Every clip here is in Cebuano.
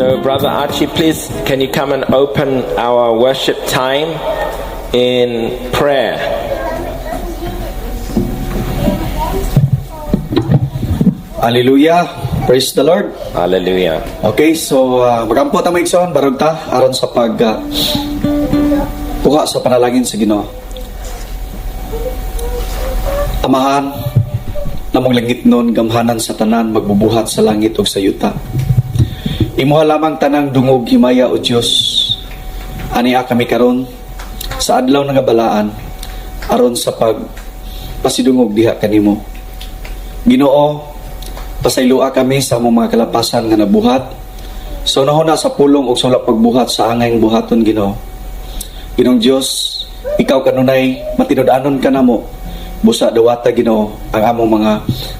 So, Brother Archie, please, can you come and open our worship time in prayer? Hallelujah. Praise the Lord. Hallelujah. Okay, so magampo ta, mga igsoon, barog ta aron sa pag kuha sa panalangin sa Ginoo. Amahan namong langitnon, gamhanan sa tanan, magbubuhat sa langit ug sa yuta. Imuha lamang tanang dungog, himaya, o Dios. Ania kami karon sa adlaw nga balaan aron sa pag pasidungog diha kanimo. Ginoo, pasayloa kami sa among mga kalapasan nga nabuhat. Sa unahuna sa pulong ug sa wala pagbuhat sa angayng buhaton, Ginoo. Ginoong Dios, ikaw kanunay matinud-anon ka namo. Busa dawata, Ginoo, ang among mga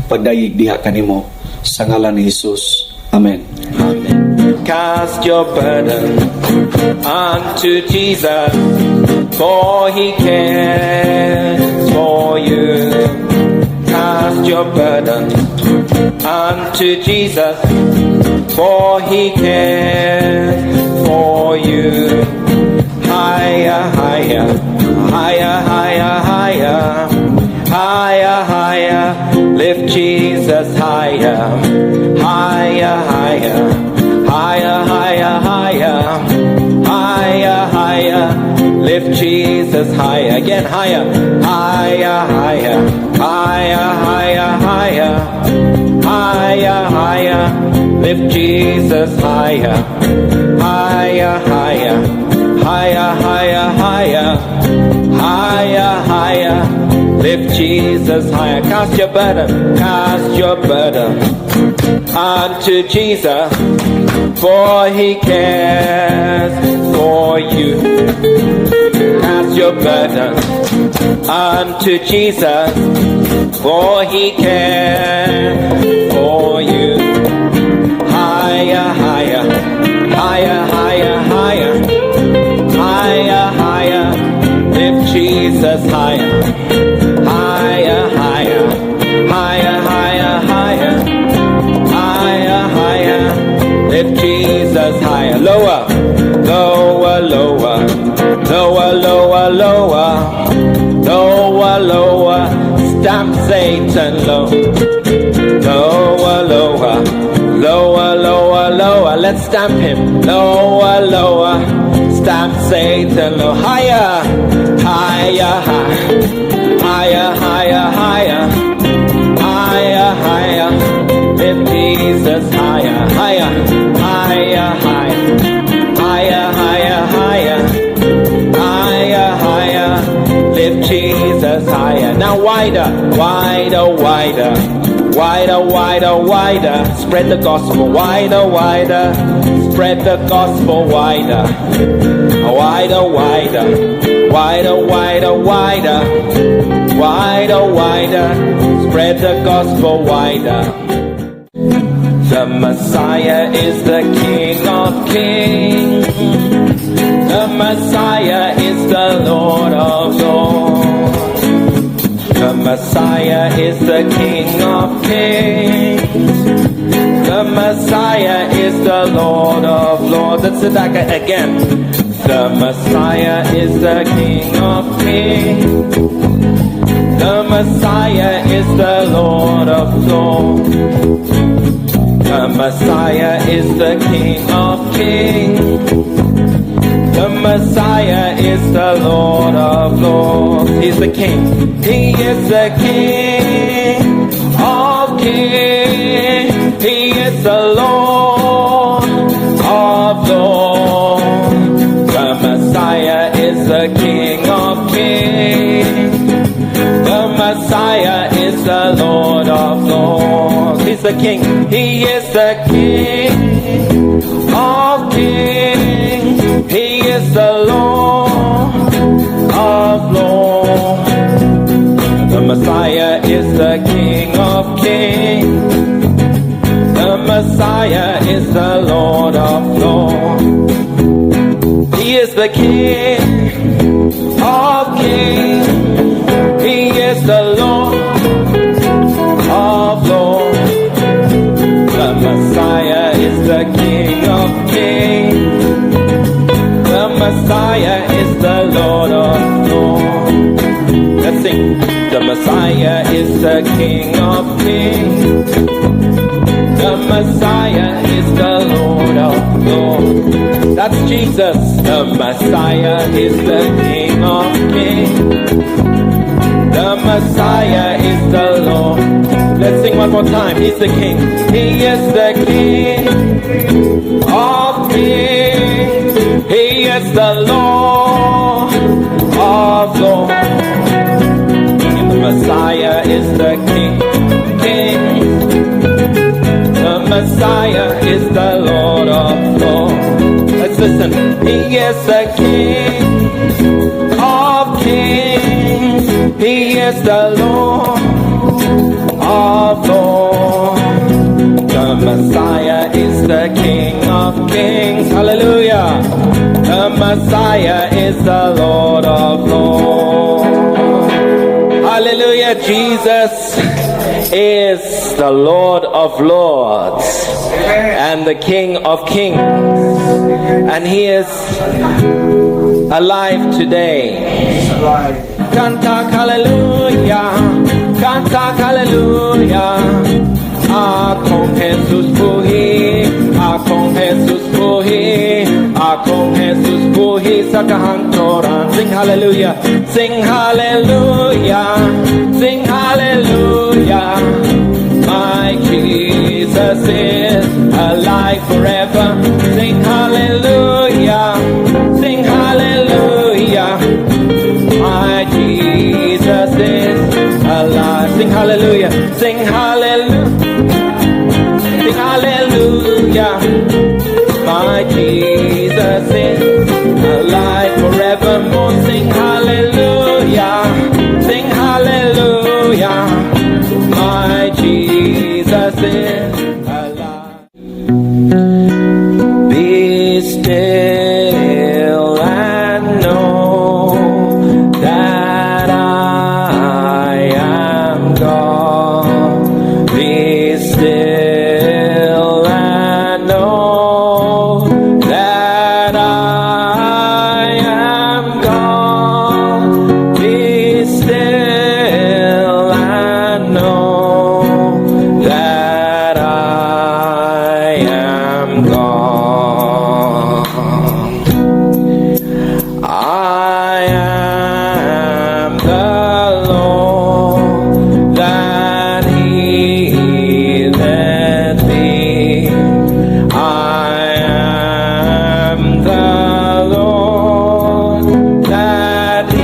pagdayeg diha kanimo sa ngalan ni Jesus. Amen. Amen. Cast your burden unto Jesus, for he cares for you. Cast your burden unto Jesus, for he cares for you. Higher, higher, higher, higher, higher, higher, higher. Lift Jesus higher, higher, higher, higher, higher, higher, higher, higher. Lift Jesus higher, again higher, higher, higher, higher, higher, higher, higher, higher. Lift Jesus higher, higher, higher, higher, higher, higher, higher, higher. Lift Jesus higher. Cast your burden, cast your burden unto Jesus, for he cares for you. Cast your burden unto Jesus, for he cares for you. Higher, higher, higher, higher, higher, higher, higher. Lift Jesus higher, higher, higher, higher, higher, higher, higher, higher. Lift Jesus higher, lower, lower, lower, lower, lower, lower, lower, lower. Stamp Satan low, lower, lower, lower, lower, lower. Let's stamp him lower, lower. Stamp Satan low, higher, higher, higher, higher, higher, higher, higher, higher. Lift Jesus higher, higher, higher, higher, higher, higher, higher, higher, higher. Lift Jesus higher. Now wider, wider, wider, wider, wider, wider. Spread the gospel wider, wider. Spread the gospel wider, wider, wider, wider, wider, wider, wider, wider. Spread the gospel wider. The Messiah is the King of Kings. The Messiah is the Lord of Lords. The Messiah is the King of Kings. The Messiah is the Lord of Lords. Let's say that again. The Messiah is the King of Kings. The Messiah is the Lord of Lords. The Messiah is the King of Kings. The Messiah is the Lord of Lords. He's the King. He is the King of Kings. He is the Lord of Lords. The Messiah is the King of Kings. The Messiah is the Lord of Lords. He's the King. He is the King of Kings. He is the Lord of Lords. The Messiah is the King of Kings. The Messiah is the Lord of Lords. He is the King of Kings. He is the Lord of Lords. The Messiah is the King of Kings. Messiah is the King of Kings. The Messiah is the Lord of Lords. That's Jesus. The Messiah is the King of Kings. The Messiah is the Lord. Let's sing one more time. He's the King. He is the King of Kings. He is the Lord of Lords. And the Messiah is the King of Kings. The Messiah is the Lord of Lords. Let's listen. He is the King of Kings. He is the Lord of Lords. The Messiah is the King of Kings. Hallelujah. The Messiah is the Lord of Lords. Hallelujah. Jesus is the Lord of Lords and the King of Kings. And He is alive today. Kanta hallelujah, kanta hallelujah. Akong Jesus buhi, akong Jesus buhi, akong Jesus buhi sa kahangturan. Sing hallelujah, sing hallelujah, sing hallelujah. My Jesus is alive forever. Sing hallelujah, sing hallelujah. My Jesus is alive. Sing hallelujah, sing hallelujah, sing hallelujah. My Jesus is alive forevermore. Sing hallelujah, sing hallelujah. My Jesus is alive. Be still and know that I am God. Be still and know that I am God. Be still and know that I am God. I am the Lord that healeth thee. I am the Lord that healeth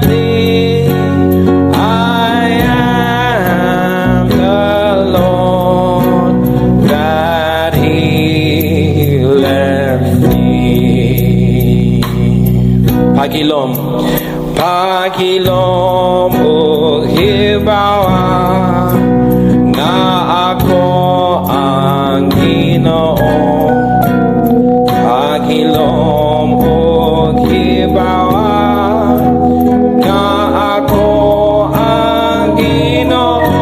thee. I am the Lord that healeth thee. Paghilom, paghilom ug hibaw-a nga ako ang Ginoo. Paghilom ug hibaw-a nga ako ang Ginoo.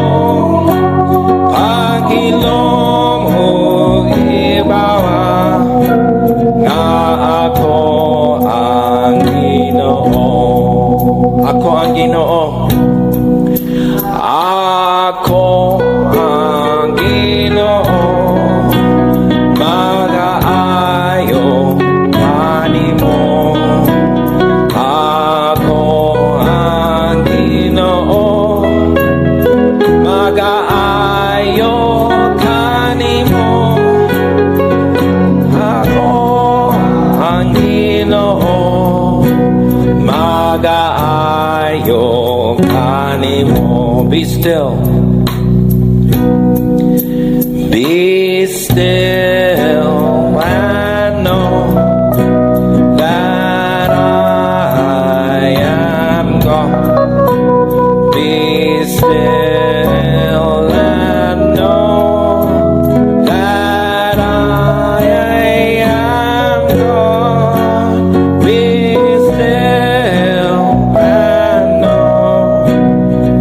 Paghilom ug hibaw-a nga ako ang Ginoo. Ako ang Ginoo. Ako ang Ginoo. Magaayo kanimo. Ako ang Ginoo. Magaayo kanimo. Ako ang Ginoo. Magaayo kanimo. Be still. Be still and know that I am God. Be still and know that I am God. Be still and know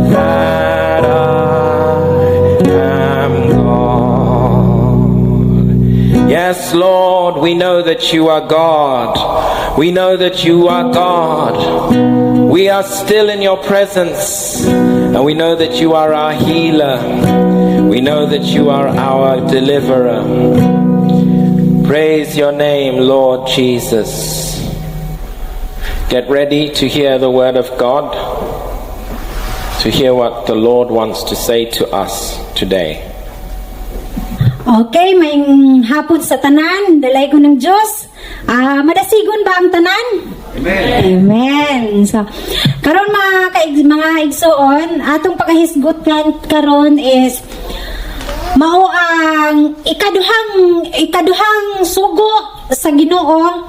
that I am God. Yes, Lord, we know that you are God. We know that you are God. We are still in your presence, and we know that you are our healer. We know that you are our deliverer. Praise your name, Lord Jesus. Get ready to hear the word of God, to hear what the Lord wants to say to us today. Okay, maayong hapon sa tanan, dalaygon ng Diyos. Madasigon ba ang tanan? Amen. Amen. So, karon mga igsoon, atong pagahisgot karon is mao ang ikaduhang sugo sa Ginoo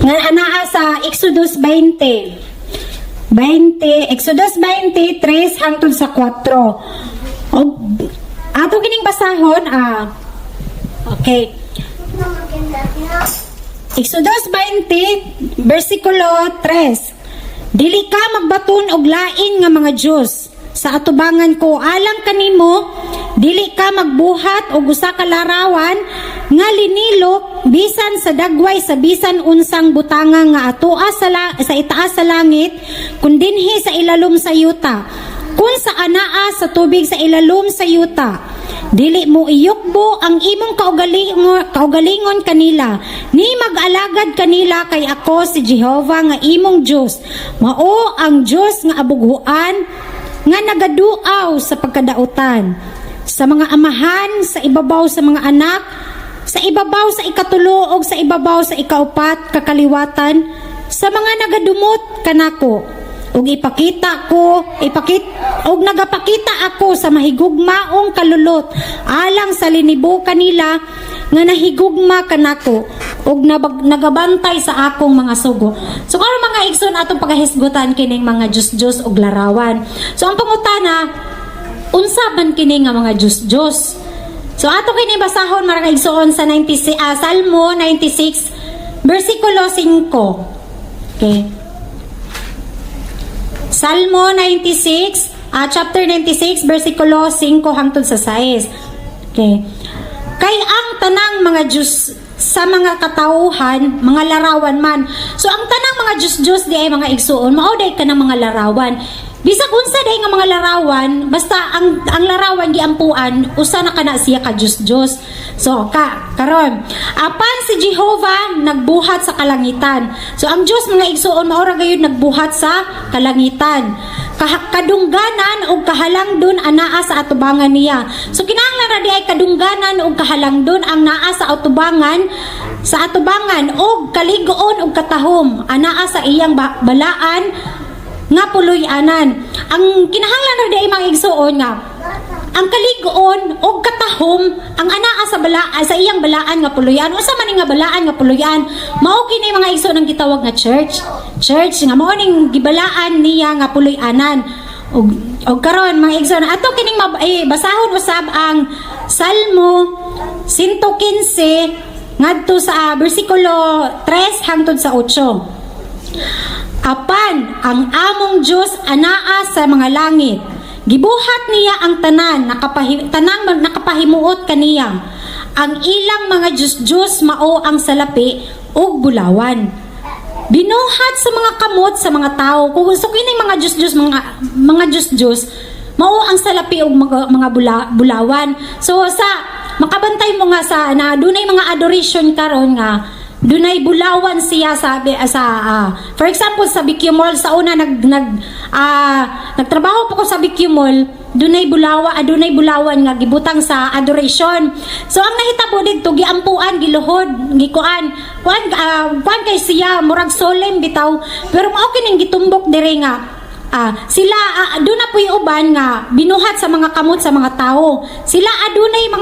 nga anaa sa Exodus 20. 20, Exodus 23 hangtod sa 4. Og ato kining basahon. Okay. Exodus 20, versikulo 3. "Dili ka magbaton og lain nga mga Dios sa atubangan ko alang kanimo. Dili ka magbuhat og usa ka larawan nga linilok, bisan sa dagway sa bisan unsang butanga nga atoa sa itaas sa langit, kun dinhi sa ilalom sa yuta, kun sa anaa sa tubig sa ilalom sa yuta. Dili mo iyukbo ang imong kaugalingon kanila, ni mag-alagad kanila, kay ako si Jehova nga imong Dios, mao ang Dios nga abughuan nga nagaduaw sa pagkadautan sa mga amahan sa ibabaw sa mga anak, sa ibabaw sa ikatulo og sa ibabaw sa ikaupat kakaliwatan sa mga nagadumot kanako, ug ipakita ko ipakit og nagapakita ako sa mahigugmaong kalulot alang sa linibukan nila nga nahigugma kanako ug nagabantay sa akong mga sugo." So karon, mga igsoon, atong pagahisgutan kining mga Diyos-Diyos ug larawan. So ang pangutana, unsa man kini nga mga Diyos-Diyos? So ato kini basahon, mga igsoon, sa 96, Salmo 96 versikulo 5. Okay. Salmo 96, chapter 96, versikulo 5 hangtod sa 6. Okay. "Kay ang tanang mga Diyos sa mga katauhan, mga larawan man." So ang tanang mga Diyos-Diyos di ay, mga igsuon, mao day kanang mga larawan. Bisag unsa day nga mga larawan, basta ang larawan giampuan, usa na kana siya ka Diyos-Diyos. So karon, "Apan si Jehova nagbuhat sa kalangitan." So ang Dios, mga igsuon, mao ra gayud nagbuhat sa kalangitan. "Kadungganan ug kahalangdon anaa sa atubangan niya." So kinahanglan ra di ay kadungganan ug kahalangdon ang naa sa atubangan, ug kaligoon ug katahom anaa sa iyang balaan nga puloy-anan. Ang kinahanglan ra di ay, mga igsuon, nga ang kaligoon og katahom ang anaa sa iyang balaan nga puloy-an. Unsa man ni nga balaan nga puloy-an? Mao kini, mga igsoon, ang gitawag nga church. Church nga mao ning gibalaan niya nga puloy-anan. Ug karon, mga igsoon, ato kining basahon usab ang Salmo 115 ngadto sa bersikulo 3 hangtod sa 8. "Apan ang among Dios anaa sa mga langit. Gibuhat niya ang tanan, tanang nakapahimuot kaniya. Ang ilang mga Diyos-Diyos mao ang salapi ug bulawan, binuhat sa mga kamot sa mga tao." Kung gusto kini mga Diyos-Diyos, mga Diyos-Diyos, mao ang salapi ug mga bulawan. So sa makabantay mo nga sa na dunay mga adoration karon nga dunay bulawan siya sa for example, sa BQ Mall sa una nag nag nagtrabaho po ko sa BQ Mall, dunay bulawan nga gibutang sa adoration. So ang nahitabo didto, giampuan, giluhod, gikuan kuan kay siya, murag solemn bitaw, pero mao kining gitumbok dire nga sila doon na po'y uban nga binuhat sa mga kamot sa mga tao. Sila adunay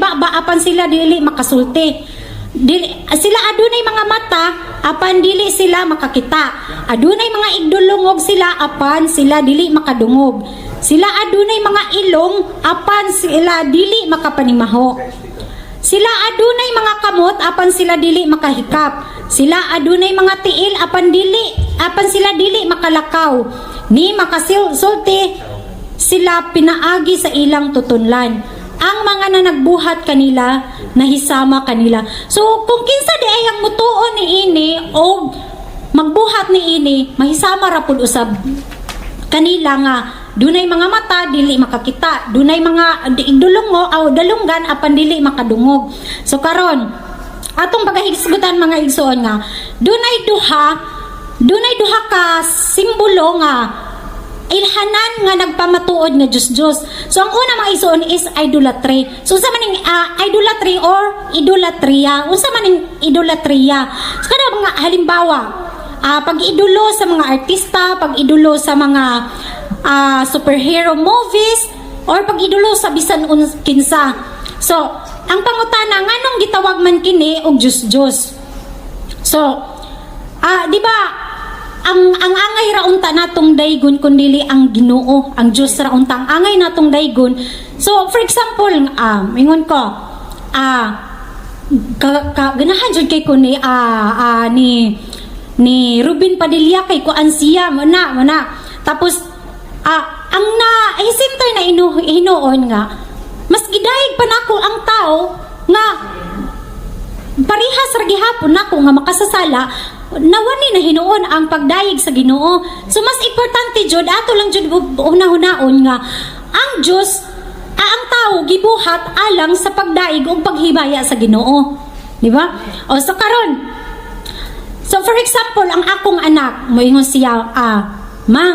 ba apan sila dili makasulti. Dili, sila adunay mga mata apan dili sila makakita. Adunay mga igdulungog sila apan sila dili makadungog. Sila adunay mga ilong apan sila dili makapanimaho. Sila adunay mga kamot apan sila dili makahikap. Sila adunay mga tiil apan sila dili makalakaw ni makasulti sila pinaagi sa ilang tutunlan. Ang mga na nagbuhat kanila nahisama kanila." So kung kinsa di ay ang mutuo ni ini og magbuhat ni ini, mahisama ra pud usab kanila nga dunay mga mata dili makakita, dunay mga dulungo aw dalunggan apan dili makadungog. So karon, atong pagahisgutan, mga igsoon, nga dunay duha ka simbolo nga ilhanan nga nagpamatuod nga Diyos Diyos. So ang una, mga igsoon, is idolatry. So unsa man ning idolatry or idolatria? Unsa man ning idolatria? So kada mga halimbawa, pag-idolo sa mga artista, pag-idolo sa mga superhero movies, or pag-idolo sa bisan kinsa. So, ang pangutana, nganong gitawag man kini og Diyos Diyos? So, di ba, ang angay ra unta natong daygon kundili ang Ginoo, ang Dios ra unta ang angay natong daygon. So, for example, ingon ko, ka ganahan jud kay ko ni Ruben Padilla kay kuan siya mo na mo na. Tapos ang na hisimtoy na hinuon nga mas gidayeg pa nako ang tao nga parihas ra gihapon nako nga makasasala, nawani na hinuon ang pagdayeg sa Ginoo. So mas importante jud ato lang jud una-hunaon nga ang Dios, ang tao gibuhat alang sa pagdaig ug paghimaya sa Ginoo, di ba? O so karon, so for example, ang akong anak moingon siya, "Ma,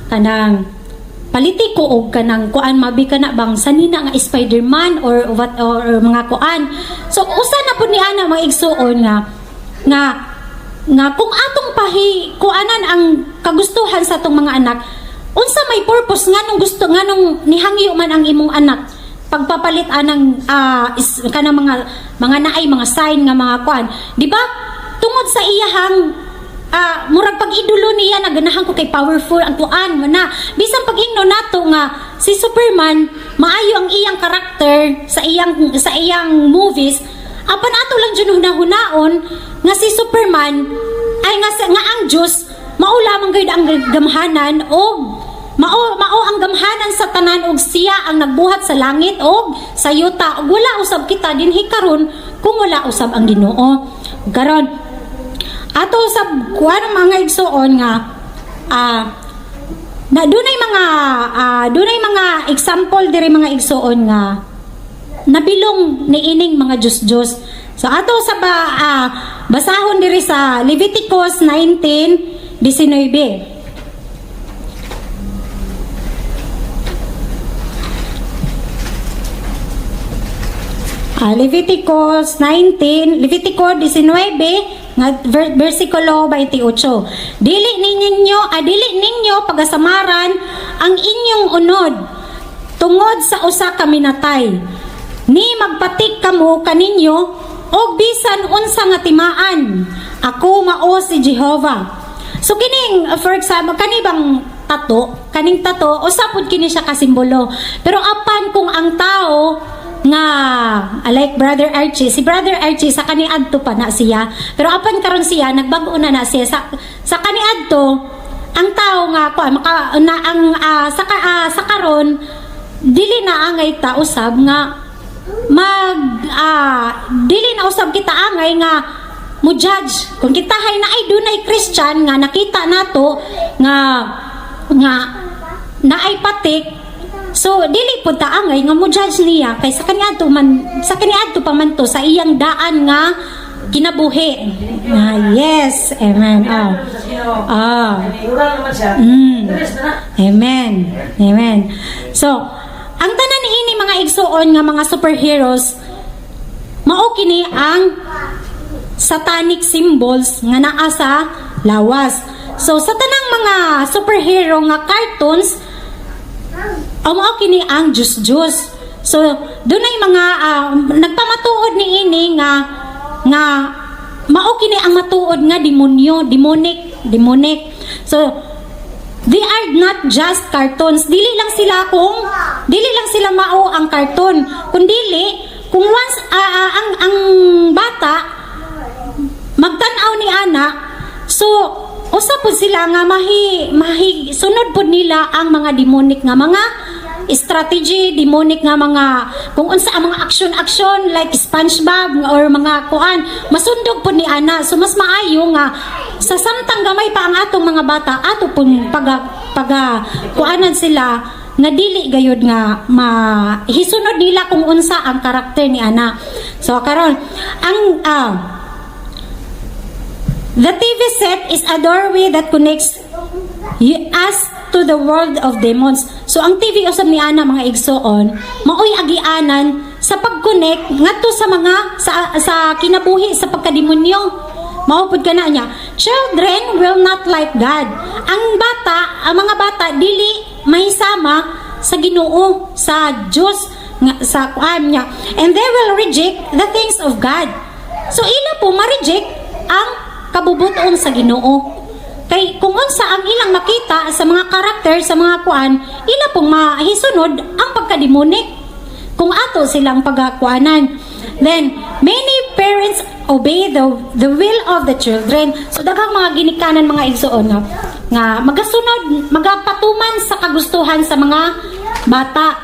kanang paliti ko og kanang kuan, mabi ka na bang sanina nga Spider-Man or what or mga kuan." So usa na pud ni ana, mga igsuon, nga kung atong pahi kuanan ang kagustuhan sa atong mga anak, unsa may purpose, nganong gusto, nganong nihangyo man ang imong anak pagpapalit anang kanang mga naay mga sign nga mga kuan, di ba? Tungod sa iyahang murag pag-idolo niya, naganahan ko kay powerful ang kuan mo na. Bisan pag-ingno nato nga si Superman maayo ang iyang karakter sa iyang movies, apan ato lang jud hunahunaon nga si Superman ay nga ang Dios mao lamang gayud ang gamhanan og mao mao ang gamhanan sa tanan og siya ang nagbuhat sa langit og sa yuta, ug wala usab kita dinhi karon kung wala usab ang Ginoo. Karon, ato sa kuan, mga igsuon, nga na dunay mga example diri, mga igsuon, nga nabilong niining mga Diyos-Diyos. So ato sa ba basahon diri sa Leviticus 19:19. Leviticus 19, Levitico 19 nga versikulo 28. Dili ninyo pagasamaran ang inyong unod tungod sa usa ka minatay. Ni magpatik kamo kaninyo og bisan unsa nga timaan. Ako mao si Jehova. So kining for example, kani bang tato, kaning tato usa pud kini siya ka simbolo. Pero apan kung ang tao nga like Brother Archie, si Brother Archie sa kaniadto pa na siya. Pero apan karon siya nagbag-o na na siya. Sa kaniadto ang tao nga kuan maka na ang sa karon dili na angay ta usab nga mag dili na usab kita angay nga mo judge kung kita hay na ay dunay Christian nga nakita nato nga naay patik. So dili pud ta angay nga mo judge niya kay sa kaniadto pa man to sa iyang daan nga kinabuhi. Yes, amen. Sa Ginoo. Plural naman siya. Tres na na. Amen. Amen. So, ang tanan niini, mga igsuon, nga mga superheroes, mao kini ang satanic symbols nga naa sa lawas. So, sa tanang mga superhero nga cartoons, mao kini ang Diyos Diyos. So, dunay mga nagpamatuod ni ini nga mao kini ang matuod nga demonyo, demonic, demonic. So, they are not just cartoons. Dili lang sila mao ang cartoon, kundili kung once ang bata magtan-aw ni ana, so usa pud sila nga mahi mahi sunod pud nila ang mga demonic nga mga strategy, demonic nga mga kung unsa ang mga action-action like SpongeBob or mga kuan, masundog pud ni ana. So mas maayo nga sa samtang gamay pa ang atong mga bata, ato pong pag kuanan sila nga dili gayud nga mahisunod nila kung unsa ang karakter ni ana. So karon ang the TV set is a doorway that connects us to the world of demons. So ang TV usab ni ana, mga igsoon, maoy agianan sa pag-connect ngadto sa mga sa kinabuhi sa pagkademonyo. Mao pud kana niya. Children will not like God. Ang bata, ang mga bata dili mahisama sa Ginoo, sa Dios nga sa kuan niya. And they will reject the things of God. So ila po ma-reject ang kabubuton sa Ginoo. Kay kung unsa ang ilang makita sa mga karakter, sa mga kuan, ila pong mahisunod ang pagka-demonic kung ato silang pagakuanan. Then, many parents obey the will of the children. So daghang mga ginikanan, mga igsoon, nga magasunod, magapatuman sa kagustuhan sa mga bata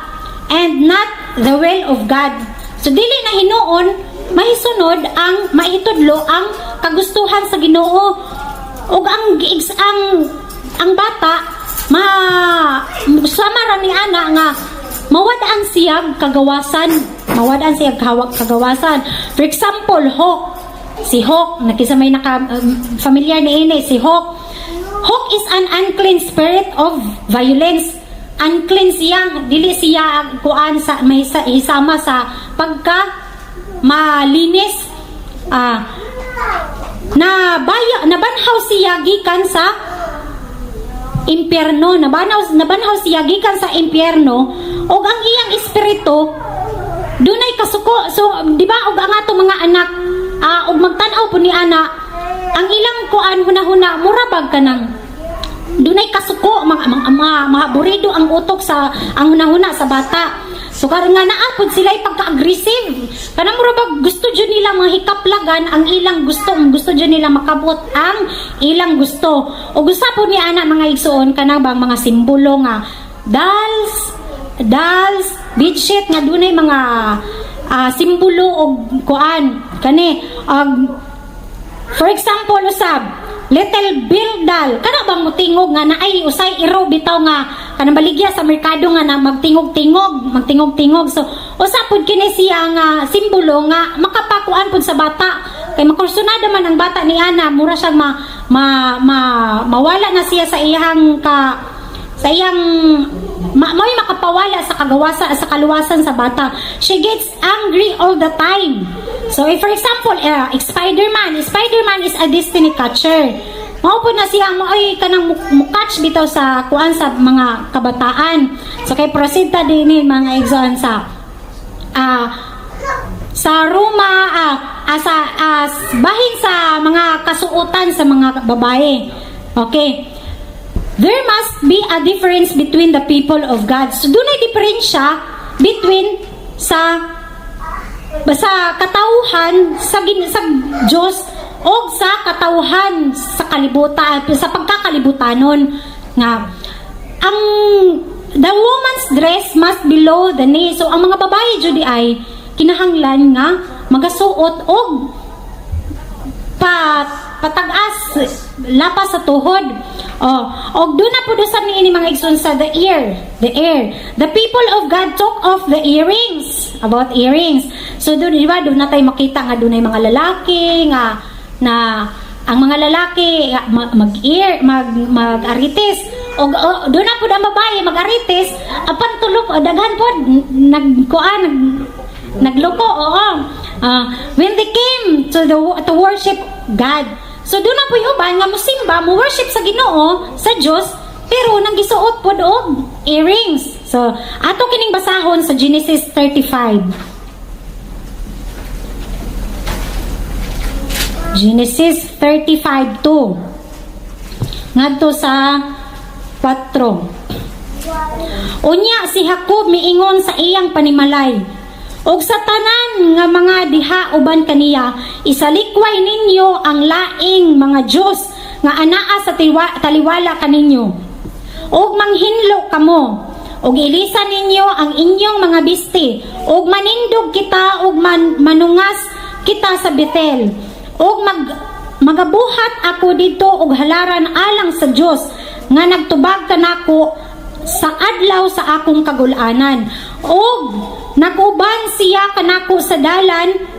and not the will of God. So dili na hinuon mahisunod ang maitudlo ang kagustuhan sa Ginoo ug ang giigs ang bata ma sama ra ni ana nga mawad-an siya kagawasan, mawad-an siya hawak kagawasan. For example, Hulk. Si Hulk, nakisa may naka familiar ni ini si Hulk. Hulk is an unclean spirit of violence. Unclean siya, dili siya kuan sa may sa, isama sa pagka malinis. Na baya nabanhaw siya gikan sa impyerno, nabanhaw siya gikan sa impyerno ug ang iyang espiritu dunay kasuko. So di ba, og ang atong mga anak og magtan-aw po ni ana, ang ilang kuan, hunahuna, mura bag kanang dunay kasuko, mga burido ang utok sa ang hunahuna sa bata. So karon nga naa pod sila pagka-aggressive, kanang mura bag gusto jud nila mga hikaplagan ang ilang gusto, gusto jud nila makabot ang ilang gusto. Ug usa po ni ana, mga igsoon, kanang bang mga simbolo nga dolls dolls, bedsheet nga dunay mga simbolo og kuan kani. For example usab, Little Bill doll. Kana bang mutingog nga naay usay iro bitaw nga kanang baligya sa merkado nga na magtingog-tingog, magtingog-tingog. So usa pud kini siya nga simbolo nga makapakuan pud sa bata. Kay makursunada man ang bata ni ana, mura siyang ma, ma, ma, mawala na siya sa iyang ka sa iyang mao'y makapawala sa kagawasa sa kaluwasan sa bata. She gets angry all the time. So if for example, Spider-Man, Spider-Man is a destiny catcher. Mao po na siya mo ay kanang mu-catch bitaw sa kuan sa mga kabataan. So kay proceed ta din ni, mga igsoon, sa sa Roma, sa bahin sa mga kasuotan sa mga babae. Okay. There must be a difference between the people of God. So dunay diferensya between sa katawhan sa Dios o sa katawhan sa kalibutan, sa pagkakalibutanon nga ang the woman's dress must below the knee. So ang mga babae jud ay kinahanglan nga magasuot og patag-as, lapas sa tuhod. Oh, og doon na po sa niini, mga igsoon, sa the ear, the ear. The people of God took off the earrings, about earrings. So doon, di ba, doon na tayo makita nga doon ay mga lalaki nga na ang mga lalaki mag-ear mag mag-arites og oh, doon na pud ang babae mag-arites apan tulok o daghan pod nagkuan, nagloko, oo. When they came to worship God. So doon na po yung uban nga musimba, mo worship sa Ginoo, sa Dios, pero nang gisuot pod og earrings. So ato kining basahon sa Genesis 35. Genesis 35:2 ngadto sa 4. Unya si Jacob miingon sa iyang panimalay ug sa tanan nga mga diha uban kaniya, "Isalikway ninyo ang laing mga Dios nga anaa sa taliwala kaninyo ug manghinlo kamo Ug ilisa ninyo ang inyong mga bisti ug manindog kita ug manungas kita sa Bethel. Ug magabuhat ako didto og halaran alang sa Dios nga nagtubag kanako sa adlaw sa akong kagulanan. Ug naguban siya kanako sa dalan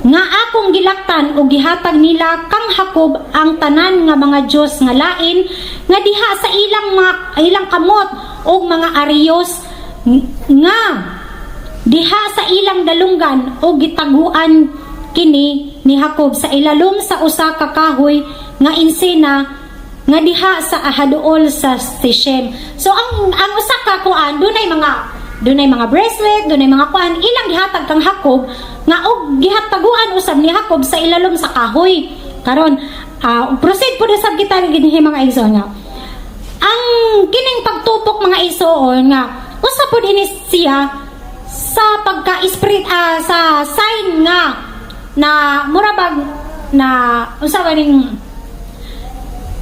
nga akong gilaktan ug gihatag nila kang Jacob ang tanan nga mga Dios nga lain nga diha sa ilang mga ilang kamot ug mga ariyos nga diha sa ilang dalunggan, ug gitaguan kini ni Jacob sa ilalom sa usa ka kahoy nga ensina nga diha sa haduol sa Sishem. So ang usa ka kuan, dunay mga bracelet, dunay mga kuan ilang gihatag kang Jacob nga og gihataguan usab ni Jacob sa ilalom sa kahoy. Karon, proceed po usab kita dinhi, mga igsoon, nga ang kining pagtupok, mga igsoon, nga usa pod ini siya sa pagka spirit, sa sign nga na mura bag na unsa ba ning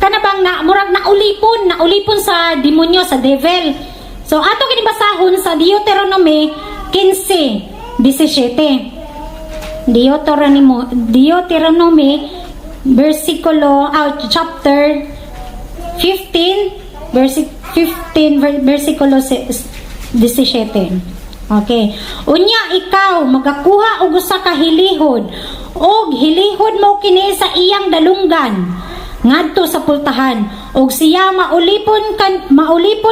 kana bang na murag naulipon sa demonyo, sa devil. So ato kini basahon sa Deuteronomy 15:17. Deuteronomy versikulo, chapter 15 verse 15 versikulo 17. Okay. Unya ikaw magakuha og usa ka hilihod og hilihod mo kini sa iyang dalunggan ngadto sa pultahan og siya maulipon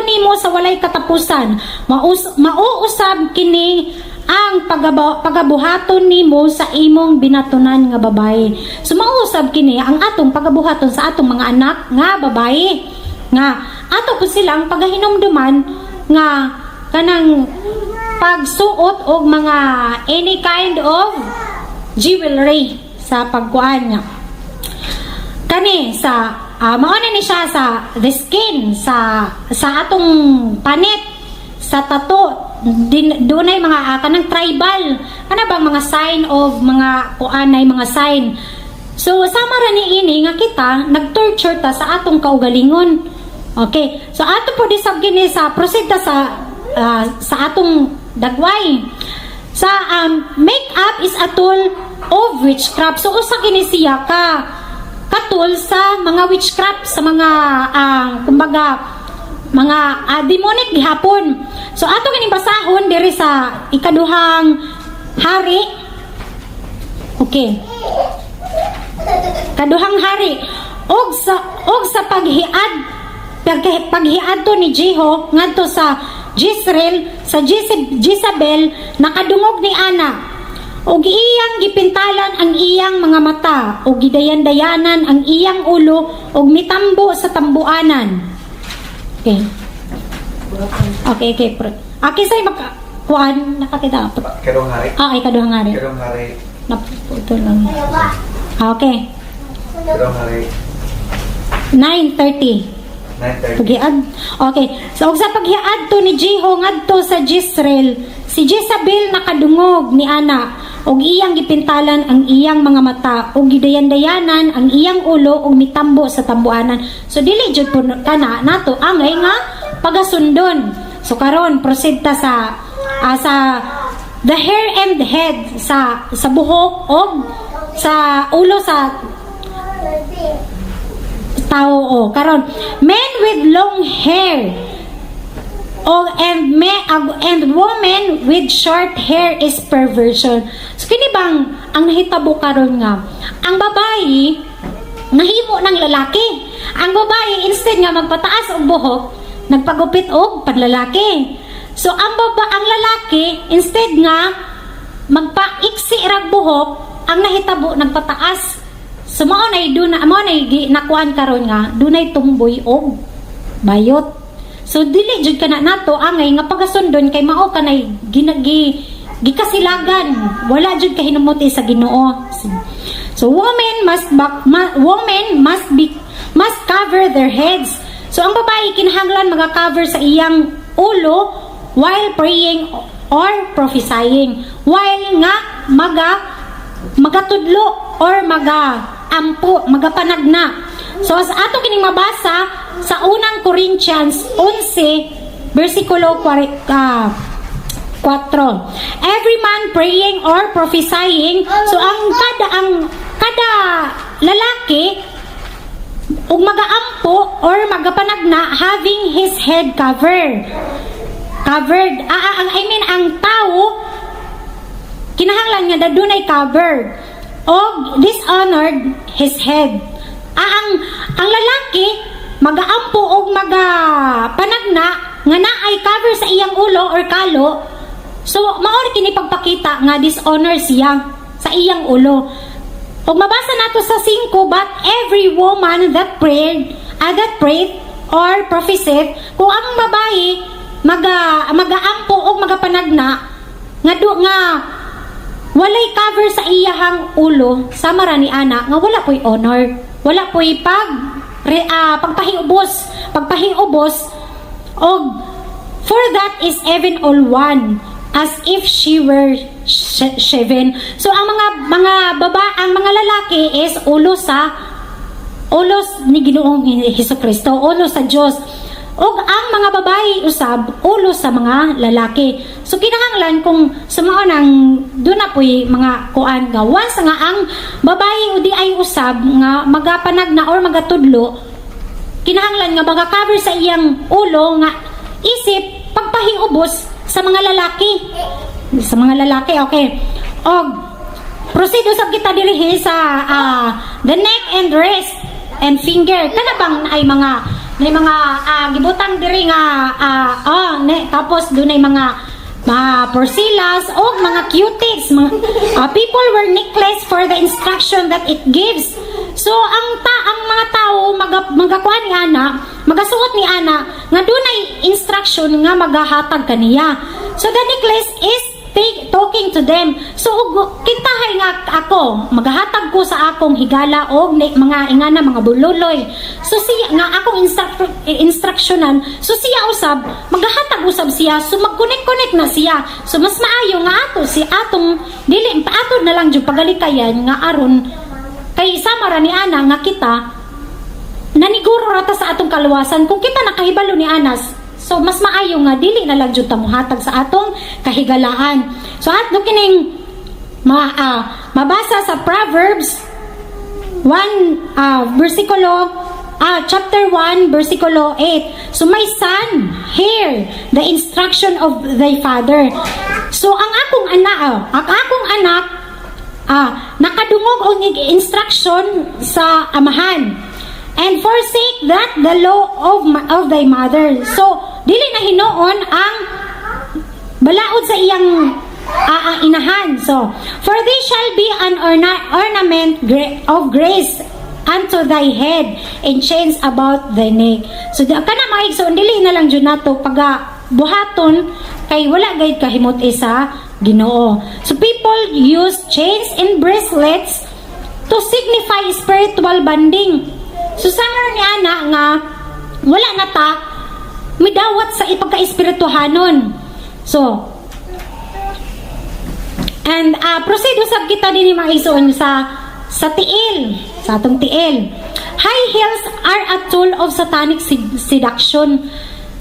nimo sa walay katapusan. Mauusab kini ang pagabuhaton nimo sa imong binatunan nga babae. So mauusab kini ang atong pagabuhaton sa atong mga anak nga babae nga ato po silang pagahinumduman nga kanang pagsuot og mga any kind of jewelry sa pagkuan nga kani sa mao na ni siya sa the skin, sa atong panit, sa tattoo din. Dunay mga kanang tribal kana bang mga sign of mga kuan ay mga sign. So sama ra ni ini nga kita nagtorture ta sa atong kaugalingon. Okay, so ato po disab kini sa proceed ta sa atong dagway sa makeup is a tool of witchcraft. So usa kini siya ka tool sa mga witchcraft, sa mga kumbaga mga demonic gihapon. So ato kining basahon diri sa Ikaduhang Hari. Okay. Kaduhang Hari. Og sa paghiadto ni Jeho ngadto sa Jezreel sa Jezabel, nakadungog ni ana ug iyang gipintalan ang iyang mga mata ug gidayan-dayanan ang iyang ulo ug mitambo sa tambuanan. Okay. Okay. Aki say maka kuan nakakita. Kaduhang Hari. Ah, ay, Kaduhang Hari. Kaduhang Hari. Naputol lang. Ah, okay. Kaduhang Hari. 9:30. 9:30. Paghiad. Okay. So, og sa paghiad to ni Jeho ngadto sa Jezreel, si Jezabel nakadungog ni ana og iyang gipintalan ang iyang mga mata ug gidayan-dayanan ang iyang ulo ug mitambo sa tambuanan. So dili jud po kana nato angay nga pagasundon. So karon proceed ta sa the hair and the head, sa buhok og sa ulo sa tao. O karon, men with long hair o and women with short hair is perversion. So kini bang ang nahitabo karon nga ang babae nahimo ng lalaki? Ang babae, instead nga magpataas og buhok, nagpagupit og panlalaki. So ang lalaki, instead nga magpaiksi rag buhok, ang nahitabo nagpataas. So mao nay nakuan karon nga dunay tumboy og bayot. So dili jud kana nato angay nga pagasundon kay mao kanay ginagi gikasilagan, wala jud kahinumuti sa Ginoo. So women must cover their heads. So ang babae kinahanglan maga-cover sa iyang ulo while praying or prophesying, while nga magatudlo or maga ampo, magapanagna. So sa ato kining mabasa sa Unang Corinthians 11 versikulo 4. Every man praying or prophesying, so ang kada lalaki ug magaampo or magapanagna having his head covered. Covered. Ang I mean, ang tao kinahanglan nga dunay covered og dishonored his head. Ang lalaki magaampo og magapanagna nga naay cover sa iyang ulo or kalo. So mao kini pagpakita nga dishonor siya sa iyang ulo. Ug mabasa nato sa 5, "But every woman that prayed or prophesied," kung ang babae magaampo og magapanagna nga do nga walay cover sa iyahang ulo, sama ra ni ana nga wala po'y honor, wala po'y pagpahiubos og "for that is even all one as if she were shaven." So ang mga baba, ang mga lalaki is ulo sa ulo ni Ginoong Hesus Kristo, ulo sa Dios. Ug ang mga babae usab ulo sa mga lalaki. So kinahanglan kung sumao nang doon na po'y mga kuan nga once nga ang babae o di ay usab nga magapanagna or magatudlo, kinahanglan nga maga-cover sa iyang ulo nga isip pagpahiubos sa mga lalaki. Sa mga lalaki, okay. Og proceed usab kita diri sa the neck and wrist and finger. Kana bang ay mga may mga gibutang diri nga oh, ne, tapos dunay mga porsilas o mga cutics, mga people wear necklace for the instruction that it gives. So ang mga tao magakuha ni ana, magasuot ni ana nga dunay instruction nga magahatag kaniya. So the necklace is talking to them. So ug kintahay nga ako, magahatag ko sa akong higala og ni, mga ingana, mga bululoy. So siya nga akong instructionan, so siya usab magahatag usab siya, so mag-connect-connect na siya. So mas maayo nga ato si atong dili ato na lang jud pagalikayan nga aron kay sama ra ni ana nga kita naniguro ra ta sa atong kaluwasan kung kita nakahibalo ni anas. So mas maayo nga dili na lang jud ta mohatag sa atong kahigalaan. So ato kining mabasa sa Proverbs 1 versikulo chapter 1 versikulo 8. So "My son, hear the instruction of thy father." So ang akong anak nakadungog og instruction sa amahan. "And forsake not the law of thy mother." So dili na hinuon ang balaod sa iyang inahan. So, "For they shall be an ornament of grace unto thy head and chains about thy neck." So, kana mga igsoon, dili na lang jud nato pag buhaton kay wala gayud kahimot sa Ginoo. So, people use chains and bracelets to signify spiritual bonding. So, sama ni ana nga wala na ta midawat sa ipagka-espirituhanon. So, and proceed usab kita din mga igsoon sa tiil, sa atong tiil. High heels are a tool of satanic seduction.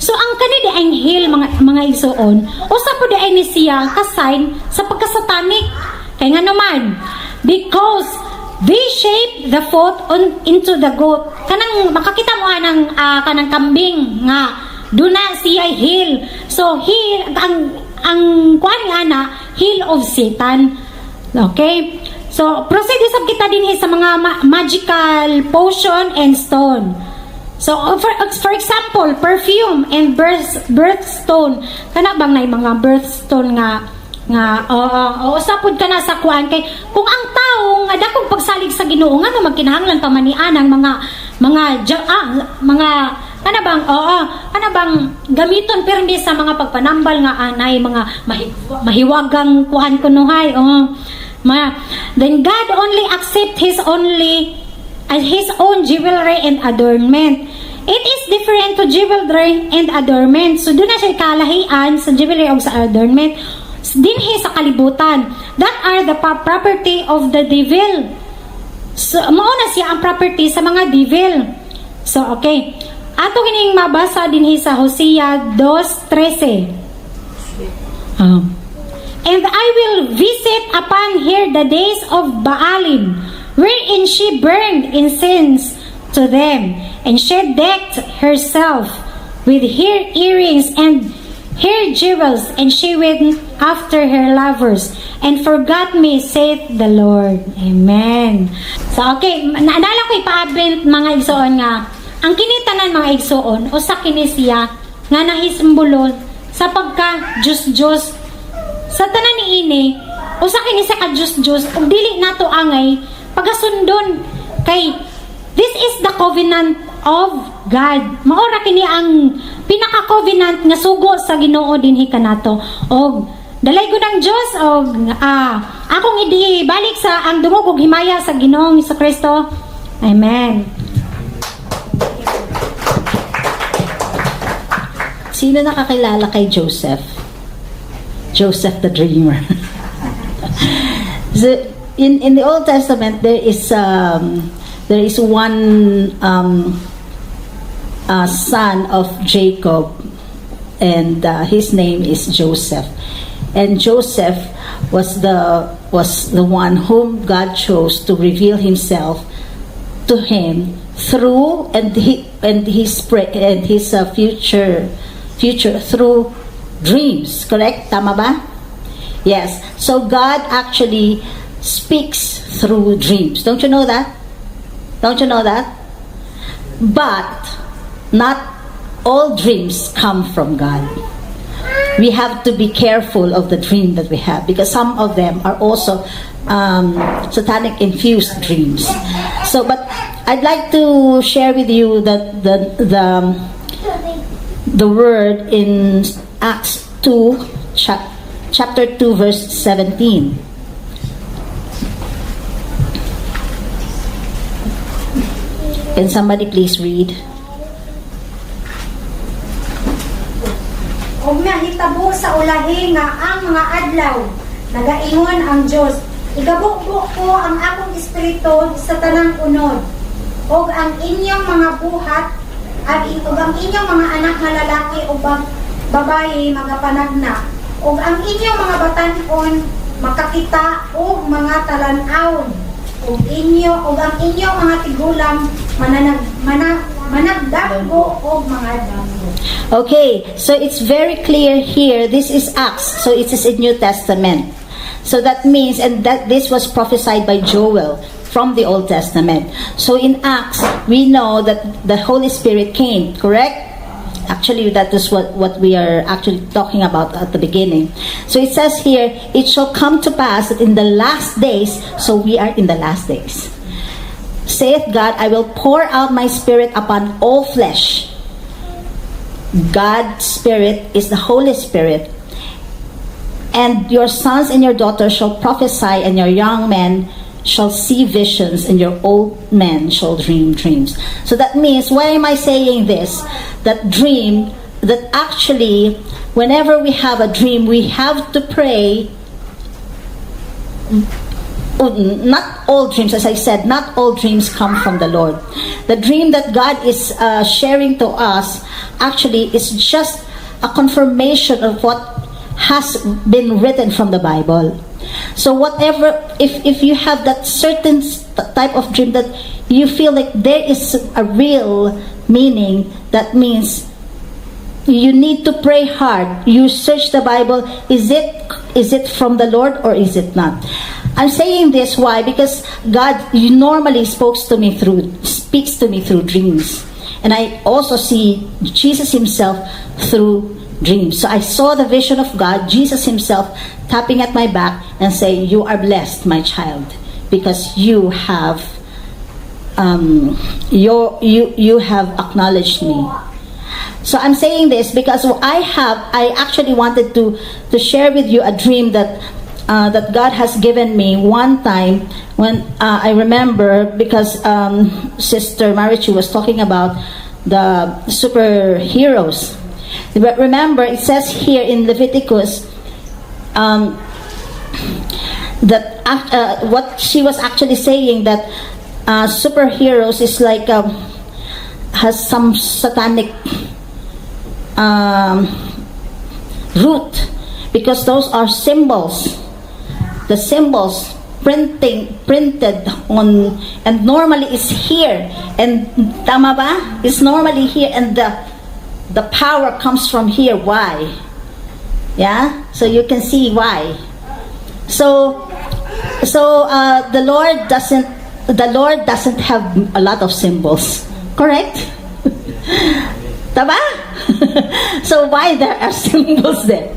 So ang kani di ang heel, mga igsoon, usa po di ay ni siya ka-sign sa pagka-satanic. Kay nga naman, because they shape the foot on into the goat. Kanang makakita mo anang kanang kambing nga duna siya heel. So heel ang kuan nga na heel of Satan. Okay? So proceed usab kita din sa mga magical potion and stone. So for example, perfume and birthstone. Kana bang nay mga birthstone nga oo, oo, sapod ka na sa kuan kay kung ang tao nga dakong pagsalig sa Ginoo, ngano magkinahanglan pa man ni anang mga mga kana bang, oo, kana bang gamiton pirmi sa mga pagpanambal nga anay mga mahiwagang kuan kunuhay, oo ma. Then God only accept his only as his own jewelry and adornment. It is different to jewelry and adornment. So doon na siya kalahian sa jewelry o sa adornment dinhi sa kalibutan that are the property of the devil. So mao na siya ang property sa mga devil. So okay. Ato kining mabasa dinhi sa Hosea 2:13. "And I will visit upon her the days of Baalim, wherein she burned incense to them, and she decked herself with her earrings and her jewels, and she went after her lovers, and forgot me, saith the Lord." Amen. So, okay, naalala ko ipa-advent, mga igsoon, nga ang kini tanan, mga igsoon, usa kini siya nga nahisimbolo sa pagka Diyos-Diyos. Sa tanan niini, usa kini sa ka Diyos-Diyos ug dili nato angay pagasundon kay this is the covenant of God. Mao ra kini ang pinaka-covenant nga sugo sa Ginoo dinhi kanato. Og dalaygon ang Dios og akong idi balik sa ang dungog ug himaya sa Ginoong Kristo. Amen. Sino nakakilala kay Joseph? Joseph the Dreamer. So, in the Old Testament, there is one son of Jacob, and his name is Joseph. And Joseph was the one whom God chose to reveal Himself to him through and his pre- and his future through dreams. Correct? Tama ba? Yes. So God actually speaks through dreams. Don't you know that? Don't you know that? But not all dreams come from God. We have to be careful of the dream that we have because some of them are also satanic infused dreams. So, but I'd like to share with you that the word in Acts 2, chapter 2, verse 17. Can somebody please read? "Ug nahitabo sa ulahi nga ang mga adlaw, nagaingon ang Dios, igabubo ko ang akong espiritu sa tanang unod, ug ang inyong mga buhat at ug ang inyong mga anak nga lalaki ug babayi magapanagna, ug ang inyong mga batan-on makakita og mga talan-awon, ug inyo ug ang inyong mga tigulang mananag mana, managdamgo og mga damgo." Okay, so it's very clear here. This is Acts, so it is in New Testament. So that means, and that this was prophesied by Joel from the Old Testament. So in Acts, we know that the Holy Spirit came, correct? Actually, that is what we are actually talking about at the beginning. So it says here, "It shall come to pass that in the last days," so we are in the last days, "saith God, I will pour out my Spirit upon all flesh." God's Spirit is the Holy Spirit. "And your sons and your daughters shall prophesy, and your young men shall see visions, and your old men shall dream dreams." So that means, why am I saying this? That dream, that actually, whenever we have a dream, we have to pray. Oh, not all dreams, as I said, not all dreams come from the Lord. The dream that God is sharing to us actually is just a confirmation of what has been written from the Bible. So whatever, if you have that certain type of dream that you feel like there is a real meaning, that means you need to pray hard. You search the Bible. Is it from the Lord or is it not? I'm saying this why? Because God normally speaks to me through dreams. And I also see Jesus himself through dreams. So I saw the vision of God, Jesus himself tapping at my back and say, "You are blessed, my child, because you have acknowledged me." So I'm saying this because I actually wanted to share with you a dream that God has given me one time when I remember because Sister Marichu was talking about the superheroes. But remember, it says here in Leviticus that what she was actually saying, that superheroes is like has some satanic root because those are symbols. The symbols printing printed on and normally is here and, tama ba? It's normally here and the power comes from here. Why? Yeah? So you can see why. So the Lord doesn't have a lot of symbols. Correct? Tama? So why there are symbols there?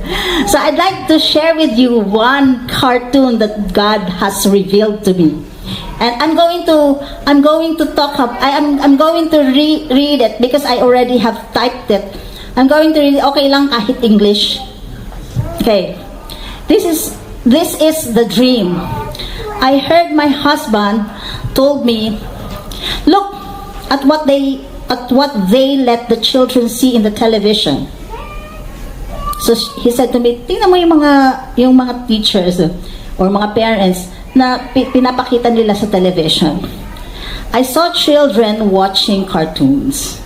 So I'd like to share with you one cartoon that God has revealed to me. And I'm going to talk up I am I'm going to read it because I already have typed it. I'm going to read it. Okay lang kahit English. Okay. This is the dream. I heard my husband told me, "Look at what they let the children see in the television." So he said to me, "Tingnan mo yung mga teachers or mga parents na pinapakita nila sa television." I saw children watching cartoons.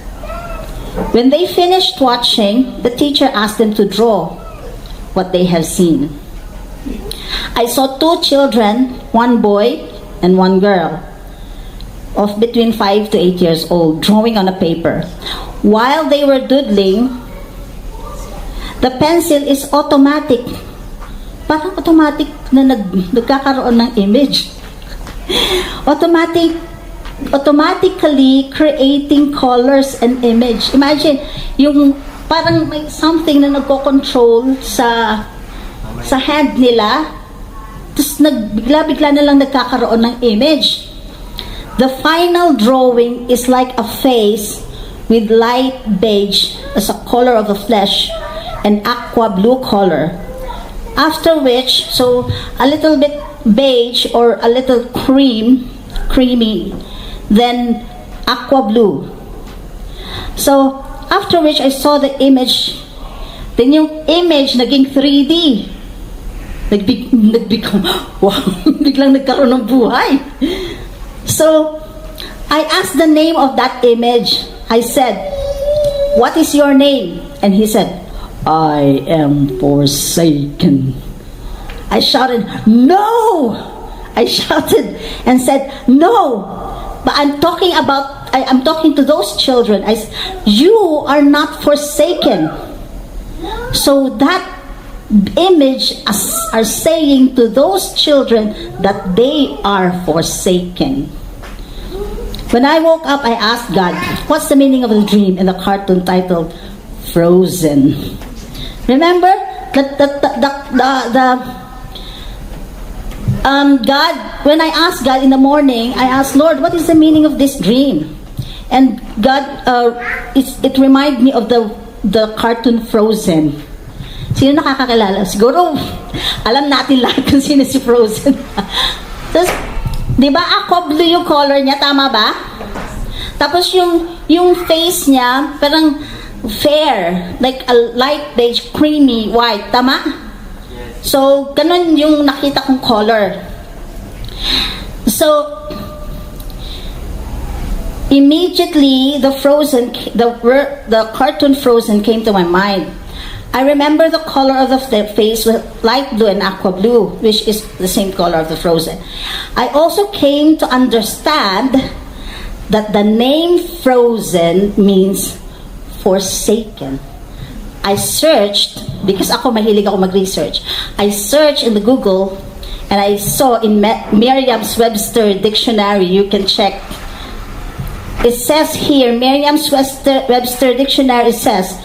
When they finished watching, the teacher asked them to draw what they have seen. I saw two children, one boy and one girl, of between 5 to 8 years old, drawing on a paper. While they were doodling, the pencil is automatic. Parang automatic na nagkakaroon ng image. Automatically creating colors and image. Imagine, yung parang may something na nagko-control sa hand nila, tapos bigla-bigla na lang nagkakaroon ng image. The final drawing is like a face with light beige as a color of the flesh and aqua blue color. After which, so a little bit beige or a little cream, creamy, then aqua blue. So, after which I saw the image, then yung image naging 3D. Nagbiglang, wow, biglang nagkaroon ng buhay. So, I asked the name of that image. I said, "What is your name?" And he said, "I am forsaken." I shouted, "No!" I shouted and said, "No!" But I'm talking to those children. "You are not forsaken." So that image are saying to those children that they are forsaken. When I woke up, I asked God, "What's the meaning of the dream in the cartoon titled Frozen?" Remember the God, when I asked God in the morning, I asked, "Lord, what is the meaning of this dream?" And God, it reminded me of the cartoon Frozen. Sino nakakakilala? Siguro, alam natin lahat kung sino si Frozen. Tapos, di ba aqua blue yung color niya? Tama ba? Tapos yung face niya, parang fair. Like a light beige, creamy white. Tama? So, ganun yung nakita kong color. So, immediately, the cartoon Frozen came to my mind. I remember the color of the face was light blue and aqua blue, which is the same color of the Frozen. I also came to understand that the name Frozen means forsaken. I searched, because ako mahilig ako mag-research. I searched in the Google and I saw in Merriam-Webster Dictionary, you can check. It says here, Merriam-Webster Webster Dictionary says,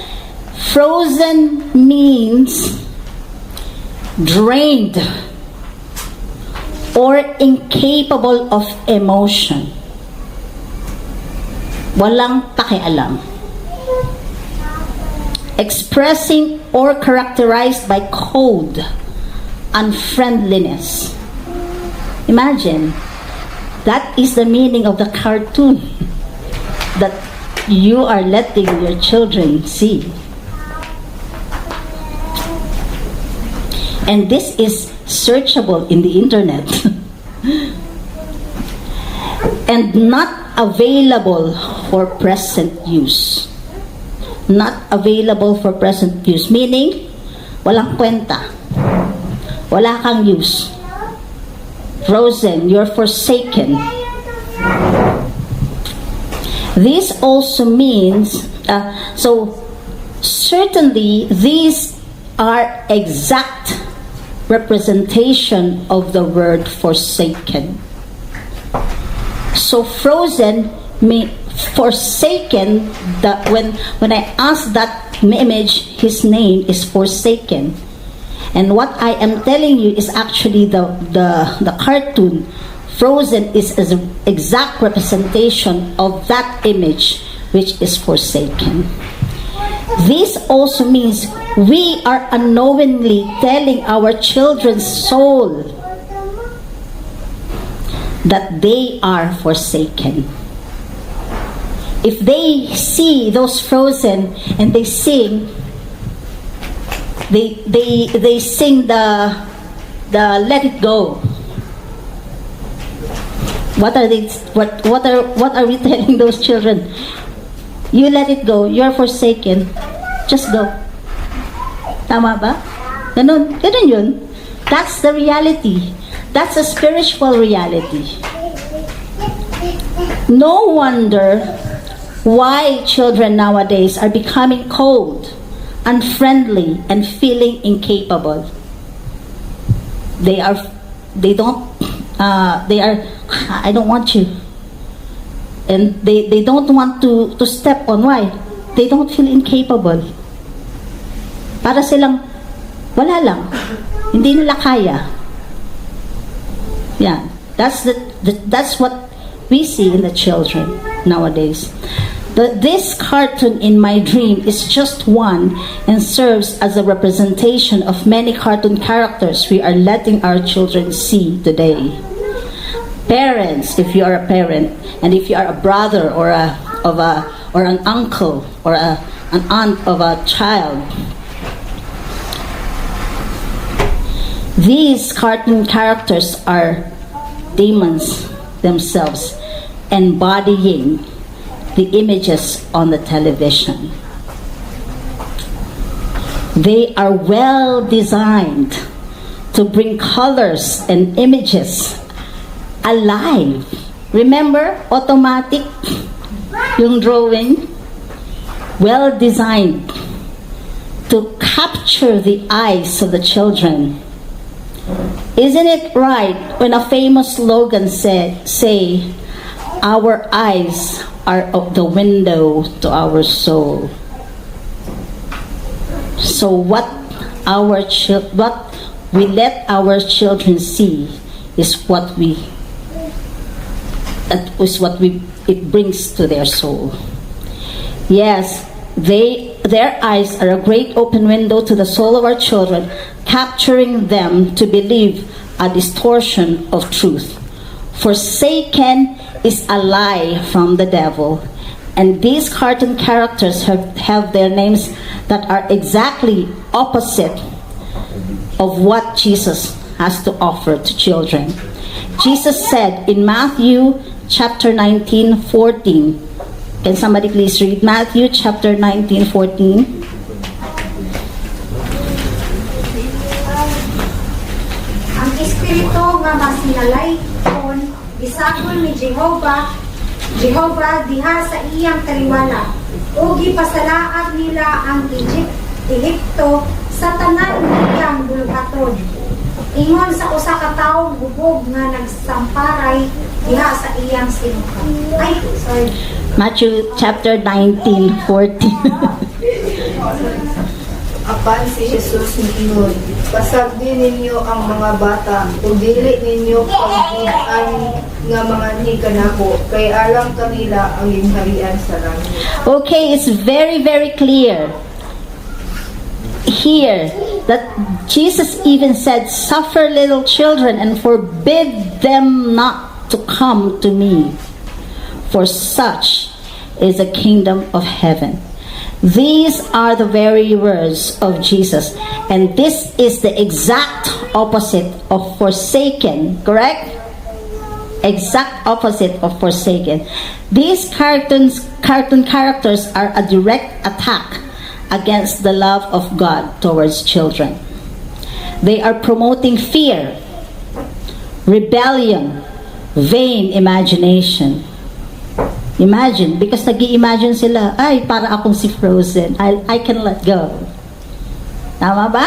"Frozen means drained or incapable of emotion." Walang pakialam. Expressing or characterized by cold unfriendliness. Imagine, that is the meaning of the cartoon that you are letting your children see. And this is searchable in the internet and not available for present use. Not available for present use. Meaning, walang kwenta. Wala kang use. Frozen, you're forsaken. This also means, so certainly these are exact representation of the word "forsaken." So frozen me forsaken, that when I ask that image, his name is Forsaken. And what I am telling you is actually the cartoon Frozen is an exact representation of that image, which is forsaken. This also means we are unknowingly telling our children's soul that they are forsaken. If they see those frozen and they sing, they sing the "Let It Go." What are they what are we telling those children? You let it go, you're forsaken. Just go. Tama ba? Ganun, ganun yun. That's the reality. That's a spiritual reality. No wonder why children nowadays are becoming cold, unfriendly, and feeling incapable. They are, they don't, they are, "I don't want you." And they don't want to step on. Why? They don't feel incapable. Para silang, wala lang. Hindi nila kaya. Yeah. That's what we see in the children nowadays. This cartoon in my dream is just one and serves as a representation of many cartoon characters we are letting our children see today. Parents, if you are a parent, and if you are a brother or a of a or an uncle or an aunt of a child, these cartoon characters are demons themselves, embodying the images on the television. They are well designed to bring colors and images alive. Remember, automatic yung drawing? Well designed to capture the eyes of the children. Isn't it right when a famous slogan say, "Our eyes are of the window to our soul"? So what we let our children see is what we it brings to their soul. Yes, they their eyes are a great open window to the soul of our children, capturing them to believe a distortion of truth. Forsaken is a lie from the devil. And these cartoon characters have their names that are exactly opposite of what Jesus has to offer to children. Jesus said in Matthew chapter 19, 14. Can somebody please read Matthew chapter 19, 14? Ang espiritu nga masinalaygon gisagol ni Jehova diha sa iyang taliwala ug gipasalaag nila ang Egypto sa tanan niyang buluhaton ingon sa usa ka tawo hubog nga nagsamparay diha sa iyang sinuka. Ay, sorry. Matthew chapter 19, 14. Apan si Jesus miingon, "Pasagdi ninyo ang mga bata, ug dili ninyo pagbug-an nga manganhi kanako, kay alang kanila ang gingharian sa langit." Okay, it's very, very clear here that Jesus even said, "Suffer little children and forbid them not to come to me, for such is the kingdom of heaven." These are the very words of Jesus, and this is the exact opposite of forsaken, correct? Exact opposite of forsaken. These cartoon characters are a direct attack against the love of God towards children. They are promoting fear, rebellion, vain imagination. Imagine, because nag imagine sila, "Ay, para akong si Frozen, I can let go." Tama ba?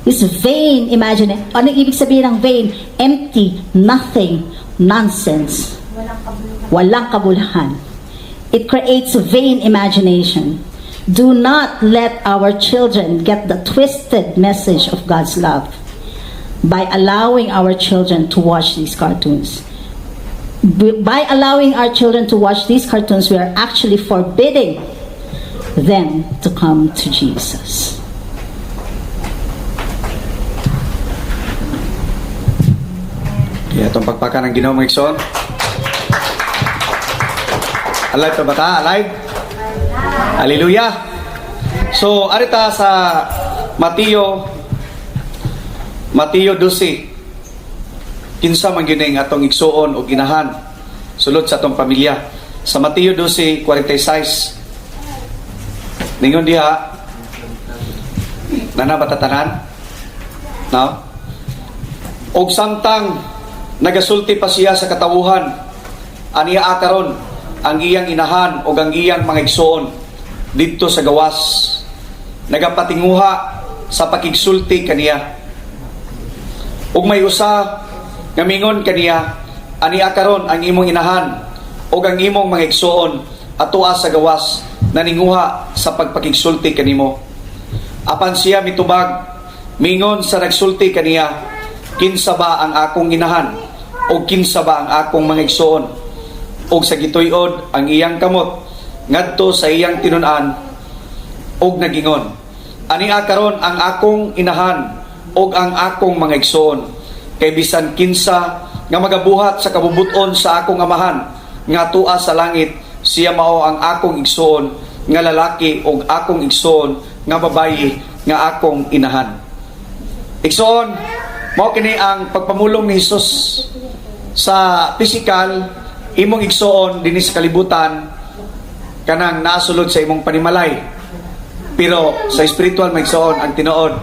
It's vain imagination. Ano ibig sabihin ng vain? Empty, nothing, nonsense. Walang kabuluhan. It creates vain imagination. Do not let our children get the twisted message of God's love by allowing our children to watch these cartoons. By allowing our children to watch these cartoons, we are actually forbidding them to come to Jesus. Kaya itong pagpaka ng Ginoo, mga igsoon. Alive pa ba ta? Alive? Hallelujah! So, arita sa Mateo 12. Kinsa man gyud ning atong igsuon o ginahan sulod sa atong pamilya. Sa Mateo 12:46. Ningon diha, nana batatanan? No? Og samtang nagasulti pa siya sa katawuhan, aniya karon ang iyang inahan o ang iyang mga igsoon didto sa gawas, nagapatinguha sa pakigsulti kaniya. Ug may usa nga mingon kaniya, "Ania karon ang imong inahan ug ang imong mga igsoon atoa sa gawas, naninguha sa pagpakigsulti kanimo." Apan siya mitubag, mingon sa nagsulti kaniya, "Kinsa ba ang akong inahan o kinsa ba ang akong mga igsoon?" Og sa gituy-od ang iyang kamot ngadto sa iyang tinun-an og nagingon, "Ania karon ang akong inahan og ang akong mga igsoon, kay bisan kinsa nga magabuhat sa kabubuton sa akong Amahan nga tua sa langit, siya mao ang akong igsoon nga lalaki og akong igsoon nga babayi nga akong inahan." Igsoon, mao kini ang pagpamulong ni Jesus sa physical, imong igsoon dinhi sa kalibutan, kanang naasulod sa imong panimalay. Pero sa spiritual, mga igsoon, ang tinuod,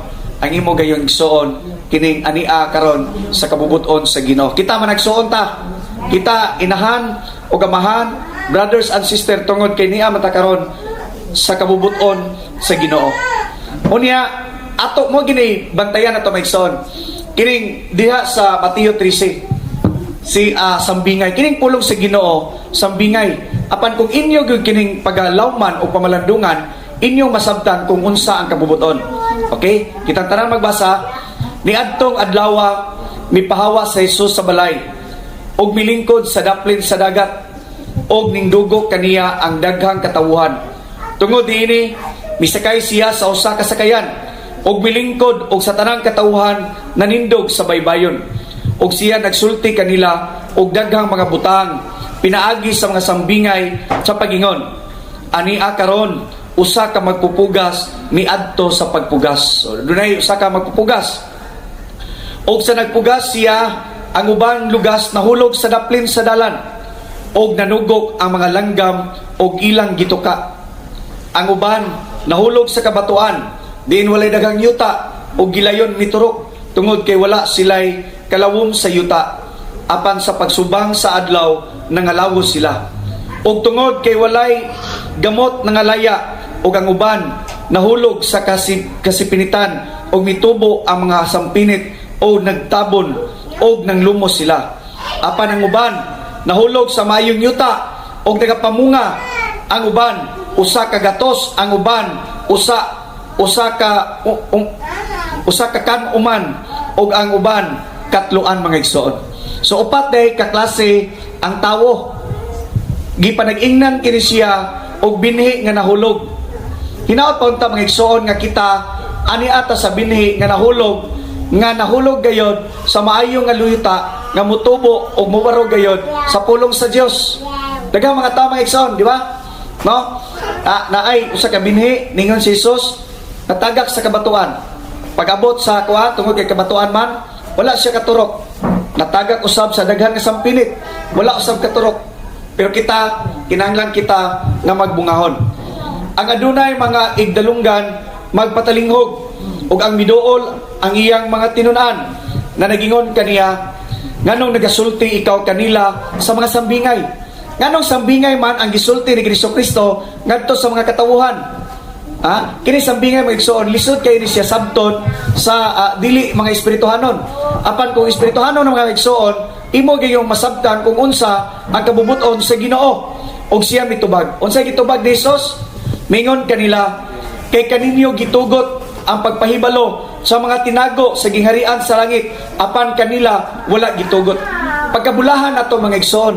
ang imo gayong igsoon kining ania karon sa kabubuton sa Ginoo. Kita man nagsuon ta. Kita inahan o gamahan, brothers and sister, tungod kay niya mata karon sa kabubuton sa Ginoo. Unya ato mo gini bantayan ato, mga igsoon. Kining diha sa Mateo 13 si sambingay, kining pulong sa Ginoo, sambingay, apan kung inyo gyud kining pagalawman o pamalandungan, inyong masabtan kung unsa ang kabubuton. Okay, kitang tanan magbasa. Niadtong adlawa, mipahawa sa Jesus sa balay ug milingkod sa daplin sa dagat, ug ningdugok kaniya ang daghang katawuhan. Tungod niini, misakay siya sa usa ka sakayan ug milingkod, og sa tanang katawuhan nanindog sa baybayon. Ug siya nagsulti kanila og daghang mga butang pinaagi sa mga sambingay sa pagingon, "Ania karon usa ka magpupugas miadto sa pagpugas." So, dunay usa ka magpupugas. Og sa nagpugas siya, ang uban lugas nahulog sa daplin sa dalan, og nanugok ang mga langgam og ilang gituka. Ang uban nahulog sa kabatuan diin walay daghang yuta, og gilayon miturok tungod kay wala sila'y kalawom sa yuta. Apan sa pagsubang sa adlaw, nangalawos sila, og tungod kay walay gamot nangalaya. Og ang uban nahulog sa kasipinitan, og mitubo ang mga sampinit o nagtabon og nanglumos sila. Apan ang uban nahulog sa mayong yuta og nagapamunga, ang uban 100, ang uban usa usa ka u- um- usa ka kan-uman, og ang uban katloan, mga igsoon. So upat day ka klase ang tawo. Gipanag-ingnan kini siya og binhi nga nahulog. Hinaot pa unta, mga igsoon, nga kita ani ata sa binhi nga nahulog gayod sa maayo nga yuta nga mutubo og muwarog gayod sa pulong sa Dios. Daghang mga tao, mga igsoon, di ba? No? Ah, naay usa ka binhi, ningon si Jesus, natagak sa kabatuan. Pag-abot sa kuha, tungod kay kabatuan man, wala siya katurok. Natagak usab sa daghan nga sampinit, wala usab katurok. Pero kita, kinahanglan kita nga magbungahon. Ang adunay mga igdalunggan magpatalinghog, ug ang miduol ang iyang mga tinun-an na nagingon kaniya, "Nganong nagasulti ikaw kanila sa mga sambingay?" Nganong sambingay man ang gisulti ni Kristo Kristo ngadto sa mga katawuhan? Ha? Kini sambingay, mga igsoon, lisod kay ni siya sabton sa dili mga espirituhanon. Apan kung espirituhanon ng mga igsoon, imo gayong masabtan kung unsa ang kabubuton sa Ginoo. Og siya mitubag. Unsa gitubag ni Jesus? Mingon kanila, "Kay kaninyo gitugot ang pagpahibalo sa mga tinago sa gingharian sa langit, apan kanila wala gitugot." Pagkabulahan nato, mga igsoon,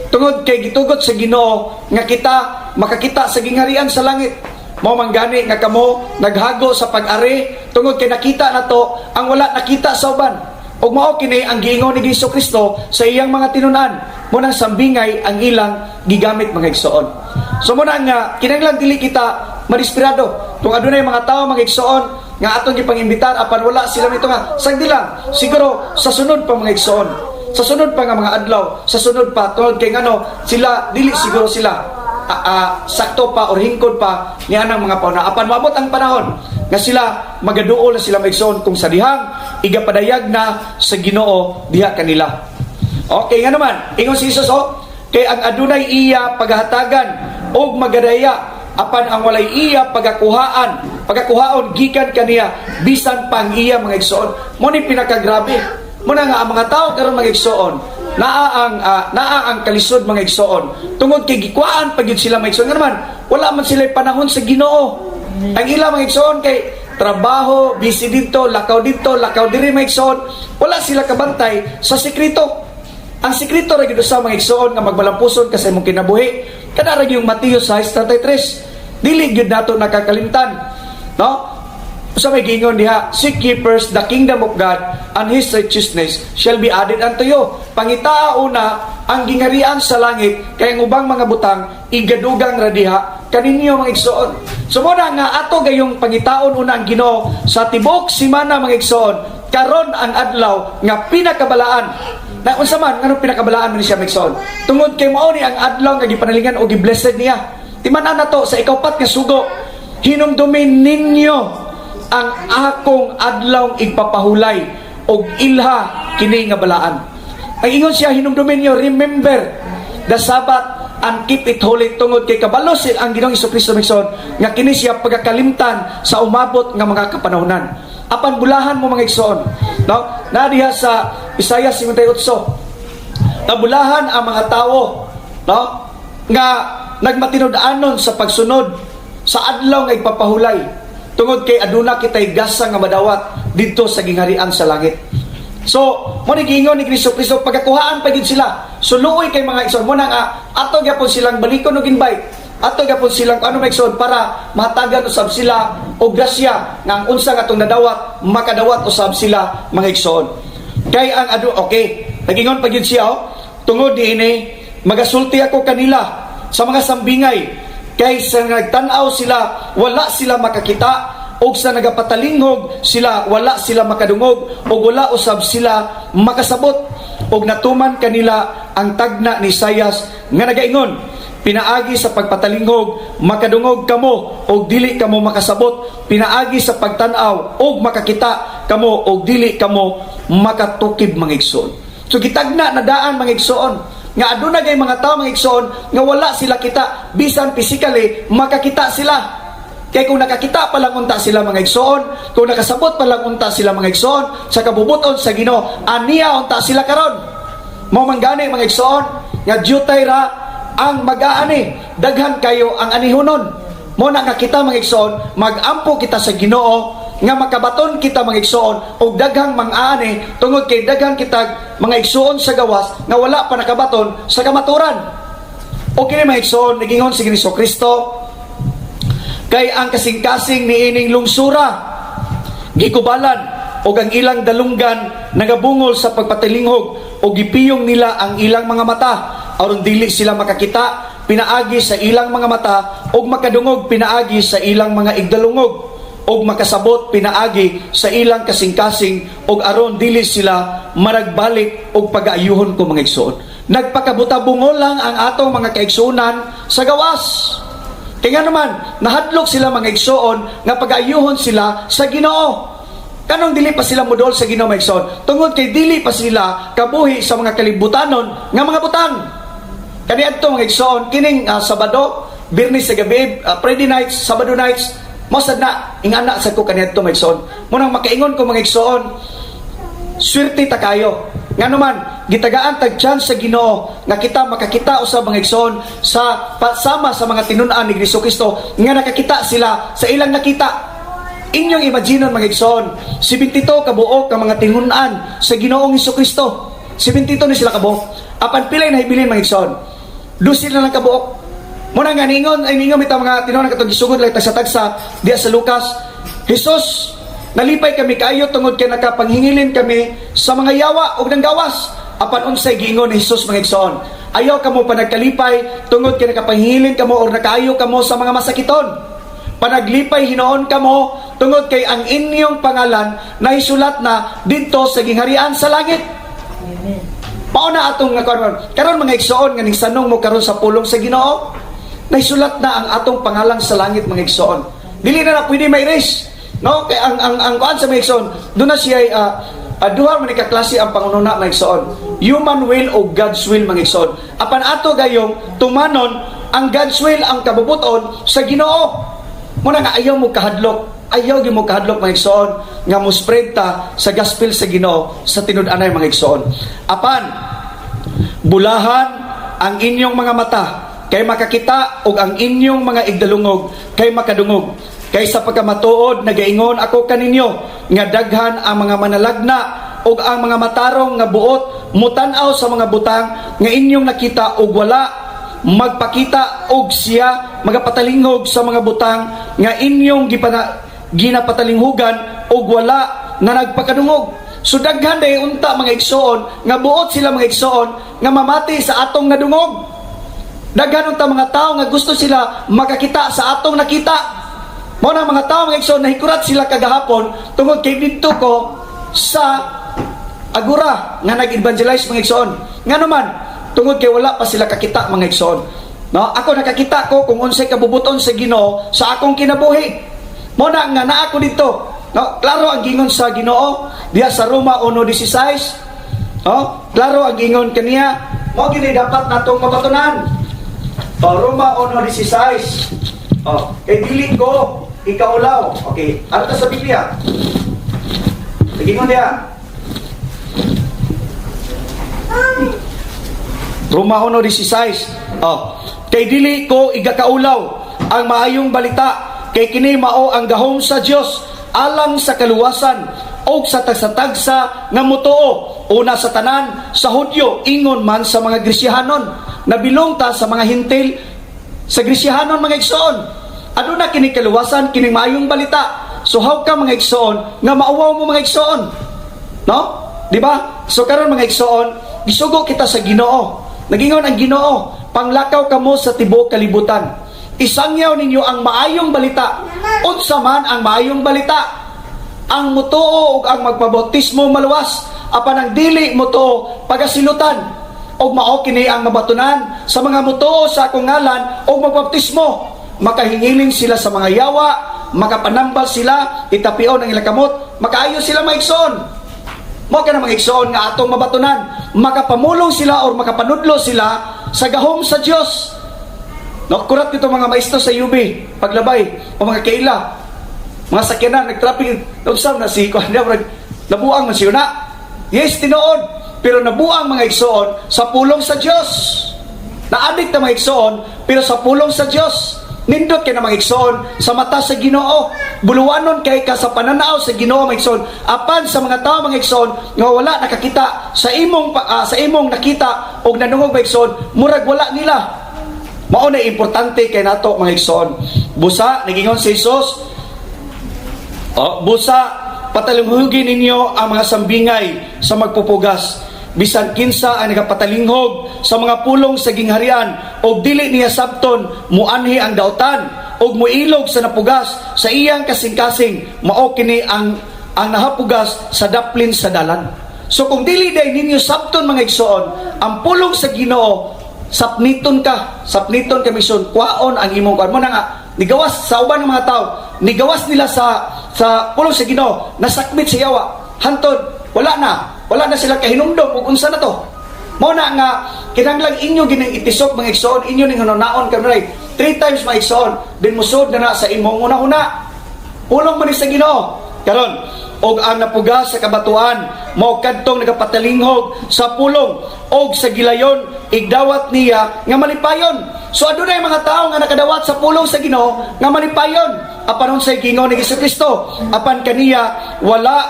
tungod kay gitugot sa Ginoo nga kita makakita sa gingharian sa langit. Mao man gani nga kamo naghago sa pag-ari tungod kay nakita nato ang wala nakita sa uban. Ug mao kini ang giingon ni Hesus Kristo sa iyang mga tinun-an. Mo nang sambingay ang ilang gigamit, mga igsoon. So mo na nga kinahanglan dili kita madesperado. Kung adunay mga tawo, mga igsoon, nga atong gipang-imbitar apan wala sila nito nga sagdi lang, siguro sa sunod pa, mga igsoon. Sa sunod pa nga mga adlaw, sa sunod pa, tungod kay ngano sila dili siguro sila sakto pa or hingkod pa niya ng mga pauna. Apan maabot ang panahon nga sila magaduol na sila, maigsoon, kung sa dihang igapadayag na sa Ginoo diha kanila. Okay nga naman, ingon si Jesus, oh, "Kay ang adunay iya paghatagan og magadaya, apan ang walay iya pagakuhaan, pagakuhaon gikan kaniya bisan pang iya, mga igsoon." Mo ni pinakagrabe. Mo na nga ang mga tao karon, mga igsoon, naa ang kalisod, mga igsoon, tungod kay gikuhaan pa gyud sila, mga igsoon. Nga naman, wala man sila panahon sa Ginoo. Ang ila, mga igsoon, kay trabaho, busy dito, lakaw dito, lakaw diri, mga igsoon. Wala sila kabantay sa sekreto. Ang sekreto ra gyud sa mga igsoon nga magmalampuson ka sa imong kinabuhi. Kana ra yung Mateo 6:33. Dili gyud nato nakakalimtan. No? Sa may giingon diha, "Seek ye first the kingdom of God and His righteousness shall be added unto you." Pangitaa una ang gingarian sa langit, kay ang ubang mga butang igadugang ra diha kaninyo, mga igsoon. So mo na nga ato gayong pangitaon una ang Ginoo sa tibok simana, mga igsoon. Karon ang adlaw nga pinakabalaan. Na unsa man, nganong pinakabalaan man siya, mga igsoon? Tungod kay mao ni ang adlaw nga gipanalingan o gi-blessed niya. Timan-an nato sa ikaupat nga sugo. "Hinumdumin ninyo ang akong adlaw igpapahulay og ilha kini nga balaan." Ang ingon siya, hinumdumin niyo, remember the Sabbath and keep it holy, tungod kay kabalo si ang Ginoong Kristo, igsoon, nga kini siya pagkakalimtan sa umabot nga mga kapanahonan. Apan bulahan mo, mga igsoon, no? Na diha sa Isaiah 58, nabulahan ang mga tao, no, nga nagmatinud-anon sa pagsunod sa adlaw nga igpapahulay, tungod kay aduna kitay gasa nga madawat didto sa gingharian sa langit. So, mo ni giingon ni Kristo Kristo, pagkakuhaan pa gyud sila. So luoy kay, mga igsoon, mo na nga ato gyapon silang balikon og invite. Ato gyapon silang ano, mga igsoon, para mahatagan usab sila og grasya nga ang unsa nga atong nadawat, makadawat usab sila, mga igsoon. Kay ang adu okay, nagingon pa gyud siya, oh, "Tungod niini magasulti ako kanila sa mga sambingay, kay sa nagtan-aw sila wala sila makakita, og sa nagapatalinghog sila wala sila makadungog, og wala usab sila makasabot." Og natuman kanila ang tagna ni Isayas nga nagaingon, "Pinaagi sa pagpatalinghog makadungog kamo og dili kamo makasabot, pinaagi sa pagtan-aw og makakita kamo og dili kamo makatukib," mga igsoon. So gitagna na daan, mga igsoon, nga aduna gay mga tao, mga igsoon, nga wala sila kita bisan physically makakita sila. Kay kung nakakita pa lang unta sila, mga igsoon, kung nakasabot pa lang unta sila, mga igsoon, sa kabubuton sa Ginoo, aniya unta sila karon. Mao man gani, mga igsoon, nga dyutay ra ang mag-aani, daghan kayo ang anihunon. Mo na nga kita, mga igsoon, magampo kita sa Ginoo nga makabaton kita, mga igsoon, og daghang mang-aani, tungod kay daghan kita mga igsoon sa gawas nga wala pa nakabaton sa kamaturan. O kini, mga igsoon, nagingon si Kristo Kristo, "Kay ang kasing-kasing niining lungsura gikubalan, og ang ilang dalunggan nagabungol sa pagpatalinghog, og gipiyong nila ang ilang mga mata aron dili sila makakita pinaagi sa ilang mga mata, og makadungog pinaagi sa ilang mga igdalungog." Og makasabot pinaagi sa ilang kasing-kasing og aron dili sila managbalik og pagaayuhon ko, mga igsoon. Nagpakabuta-bungol lang ang atong mga kaigsuonan sa gawas. Kaya nga naman, nahadlok sila, mga igsoon, nga pagaayuhon sila sa Ginoo. Kanong dili pa sila mudol sa Ginoo, mga igsoon? Tungod kay dili pa sila kabuhi sa mga kalibutanon nga mga butang. Kaniadto, mga igsoon, kining Sabado, Biyernes sa gabi, Friday nights, Sabado nights, mao sad na ingana sa ko kaniadto, mga igsoon. Munang makaingon ko, mga igsoon, swerte ta kayo. Nga naman, gitagaan tag chance sa Ginoo nga kita makakita usab, mga igsoon, sa sama sa mga tinun-an ni Kristo nga nakakita sila sa ilang nakita. Inyong imaginon, mga igsoon, 72 kabuok ang mga tinun-an sa Ginoong Kristo. 72 ni sila kabuok. Apan pilay nahibilin, mga igsoon? 12 na lang kabuok. Muna nga ningon ay ningon bitaw mga tinuod katong gisugod lang tagsa-tagsa diya sa Lucas. "Jesus, nalipay kami kaayo tungod kay nakapanghingilin kami sa mga yawa ug nanggawas." Apan unsay giingon ni Jesus, mga igsoon? "Ayaw kamo panagkalipay tungod kay nakapanghingilin kamo or nakaayo kamo sa mga masakiton. Panaglipay hinuon kamo tungod kay ang inyong pangalan nahisulat na didto sa gingharian sa langit." Mao na atong nga karon. Karon, mga igsoon, nga ning sanong mo karon sa pulong sa Ginoo, nahisulat na ang atong pangalan sa langit, mga igsoon. Dili na na pwede ma-erase. No? Kay ang kuan sa mga igsoon, doon na siya duha man ni ka klase ang pangununa, mga igsoon. Human will o God's will, mga igsoon. Apan ato gayong tumanon ang God's will, ang kabubuton sa Ginoo. Muna nga ayaw mo kahadlok. Ayaw gyud mo kahadlok, mga igsoon, nga mo spread ta sa gospel sa Ginoo sa tinud-anay, mga igsoon. Apan bulahan ang inyong mga mata kay makakita ug ang inyong mga igdalungog kay makadungog. Kay sa pagkamatuod nagaingon ako kaninyo nga daghan ang mga manalagna ug ang mga matarong nga buot mutan-aw sa mga butang nga inyong nakita ug wala magpakita, og siya magapatalinghog sa mga butang nga inyong ginapatalinghugan ug wala na nagpakadungog. So daghan day unta, mga igsoon, nga buot sila, mga igsoon, nga mamati sa atong nadungog. Daghan unta mga tao nga gusto sila makakita sa atong nakita. Mao na mga tao, mga igsoon, nahikurat sila kagahapon tungod kay didto ko sa Agora nga nag-evangelize, mga igsoon. Nga naman, tungod kay wala pa sila kakita, mga igsoon. No, ako nakakita ko kung unsay kabubuton sa Ginoo sa akong kinabuhi. Mao na nga naa ko dito. No, klaro ang gingon sa Ginoo diha sa Roma 1:16. No, klaro ang gingon kaniya. Mao gini dapat natong mabatunan. O, Roma 1:16. Oh, kay dili ko ikaulaw. Okay, ano ta sa Biblia? Nagingon diha. Roma 1:16. Oh, kay dili ko igakaulaw ang maayong balita, kay kini mao ang gahom sa Dios alang sa kaluwasan og sa tagsa-tagsa nga mutuo, una sa tanan sa Hudyo, ingon man sa mga Gresyahanon. Nabilong ta sa mga Hintil, sa Gresyahanon, mga igsoon. Aduna kini kaluwasan kining maayong balita. So how ka, mga igsoon, nga mauwaw mo, mga igsoon, no? Di ba? So karon, mga igsoon, gisugo kita sa Ginoo. Nagingon ang Ginoo, "Panglakaw kamo sa tibuok kalibutan. Isangyaw ninyo ang maayong balita." Unsa man ang maayong balita? Ang mutuo ug ang magpabautismo maluwas, apan ang dili mutuo pagasilutan. Ug mao kini ang mabatunan sa mga mutuo sa akong ngalan ug magbaptismo. Makahingilin sila sa mga yawa, makapanambal sila, itapion ang ilang kamot, makaayo sila, mga igsoon. Mao kana, mga igsoon, nga atong mabatunan, makapamulong sila or makapanudlo sila sa gahom sa Dios. No, kurat dito mga maestro sa UB, paglabay o mga kaila. Mga sakyanan nagtraffic, unsa na si kuan, nabuang man siya na. Yes, tinuod, pero nabuang, mga igsoon, sa pulong sa Dios. Na-addict na, mga igsoon, pero sa pulong sa Dios. Nindot kay na, mga igsoon, sa mata sa Ginoo. Buluwanon kay ka sa pananaw sa Ginoo, mga igsoon. Apan sa mga tao, mga igsoon, nga wala nakakita sa imong nakita og nanungog, mga igsoon, murag wala nila. Mao na importante kay nato, mga igsoon. Busa nagingon si Jesus, oh, "Busa patalinghugi ninyo ang mga sambingay sa magpupugas. Bisan kinsa ang nagapatalinghog sa mga pulong sa gingharian og dili niya sabton, muanhi ang dautan. ug muilog sa napugas sa iyang kasing-kasing, mao kini ang nahapugas sa daplin sa dalan. So kung dili day ninyo sabton, mga igsoon, ang pulong sa Ginoo, sapniton ka, sapniton ka mison, kwaon ang imong kuan mo na nga nigawas sa uban ng mga tao, nigawas nila sa pulong sa Ginoo, nasakmit sa yawa hantod wala na sila kahinumdom ug unsa na to. Mao na nga kinahanglan inyo gining itisok, mga igsoon, inyo ning hunaon kanunay three times, mga igsoon, din musod na na sa imong una-una. Pulong man ni sa Ginoo. Karon, og ang napugas sa kabatuan mao kadtong nagapatalinghog sa pulong og sa gilayon igdawat niya nga malipayon. So adunay mga tawo nga nakadawat sa pulong sa Ginoo nga malipayon. Apan unsay giingon ni Kristo? Apan kaniya wala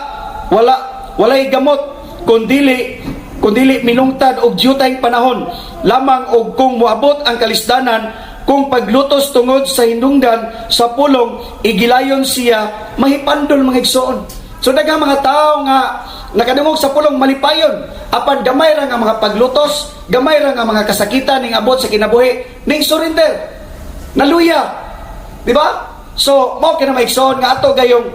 walay gamot kundili minungtad og diyutay panahon lamang, og kung moabot ang kalisdanan, kung paglutos tungod sa hinungdan sa pulong, igilayon siya mahipandol, mga igsoon. So daghang mga tao nga nakadungog sa pulong, malipayon, apan gamay ra nga mga paglutos, gamay ra nga mga kasakitan ning abot sa kinabuhi, ning surrender, naluya, di ba? So mao kina, mga igsoon, nga ato gayong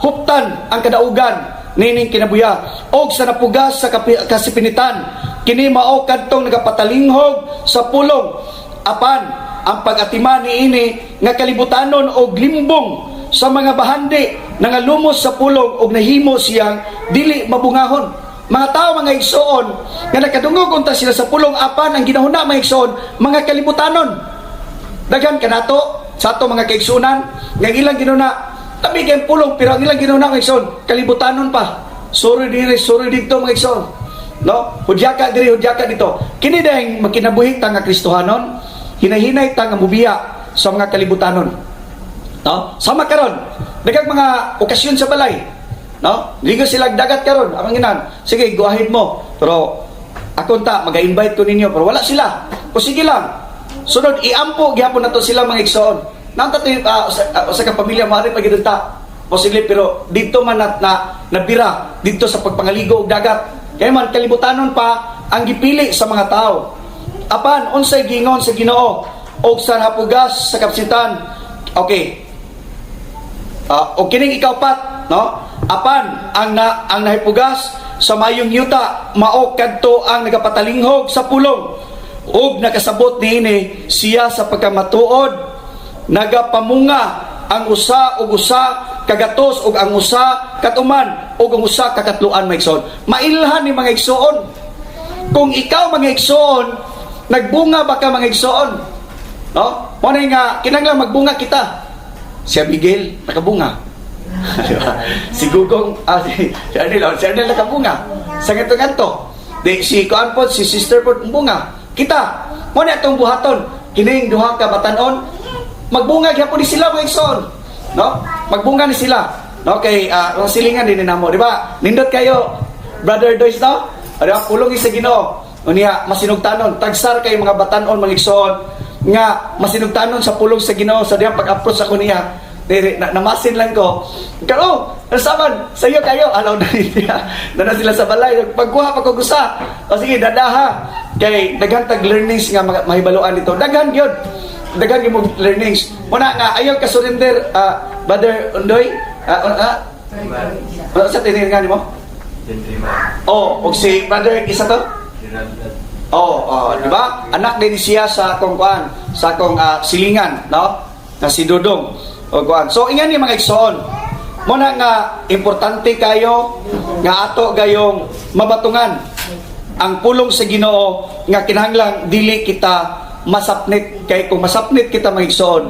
huptan ang kadaugan nining kinabuya. Og sa napugas sa kasipinitan, kini mao kadtong nagapatalinghog sa pulong, apan ang pag-atiman niini nga kalibutanon og limbong sa mga bahandi nangalumos sa pulong og nahimo siyang dili mabungahon. Mga tao, mga igsoon, nga nakadungog unta sila sa pulong, apan ang ginahuna, mga igsoon, mga kalibutanon. Daghan kanato sa ato mga kaigsunan nga ilang ginuna tabi kay pulong, pero ang ilang ginuna, mga igsoon, kalibutanon pa. Sorry diri, sorry dito, mga igsoon, no? Hudyaka diri, hudyaka dito. Kini dahil magkinabuhi ta nga Kristohanon, hinahinay ta nga mubiya sa mga kalibutanon, no? Sama karon, daghang mga okasyon sa balay, no? Ligo sila dagat karon, amang inan, "Sige, go ahead mo, pero ako ta maga-invite ko ninyo," pero wala sila. O sige lang. Sunod iampo gihapon nato sila, mga igsoon. Nanta to usa ka pamilya maari pa gyud ta. Posible, pero dito man na nabira dito sa pagpangaligo og dagat. Kaya man kalibutanon pa ang gipili sa mga tao. Apan unsay giingon sa Ginoo? Og sa hapugas sa kapsitan. Okay. Og kining ikaupat, no? Apan ang nahipugas sa mayong yuta mao kadto ang nagapatalinghog sa pulong ug nakasabot niini siya sa pagkamatuod, nagapamunga ang usa ug usa kagatos ug ang usa katuman ug ang usa kakatluan, mga igsoon. Mailhan ni, mga igsoon. Kung ikaw, mga igsoon, nagbunga ba ka, mga igsoon, no? Mo na nga kinahanglan magbunga kita. Si Abigail nakabunga. Di ba? Si Gugong, si Arnel, oh, si Arnel nakabunga. Sa ganito ganto. Di, si Kuan po, si Sister po, bunga. Kita, mo na itong buhaton. Kining duha ka batanon, magbunga gyapon ni sila, mga igsoon. No? Magbunga ni sila. No, kay silingan din namo, di ba? Nindot kayo, Brother Doys, no? O, di ba? Pulong sa Ginoo. Unya, masinugtanon, tagsar kay mga batanon, mga igsoon, nga masinugtanon sa pulong sa Ginoo. Sa diyang pag-approach ako niya, diri na, namasin lang ko. Karo, nasaman, sa iyo kayo, alaw na niya. Nana sila sa balay, pagkuha pa ko gusa. O sige, dadaha. Kay daghan tag learnings nga mahibaluan dito. Daghan gyud. Daghan gyud mo learnings. Muna nga ayaw ka surrender, Brother Undoy. Sa tinin nga nimo? Oh, og si Brother isa to? Oh, di ba? Anak din siya sa akong kuan, sa akong silingan, no? Na si Dudong. O kuan. So ingan ni, mga igsoon. Mo na nga importante kayo nga ato gayong mabatungan ang pulong sa Ginoo nga kinahanglan dili kita masapnit, kay kung masapnit kita, mga igsoon,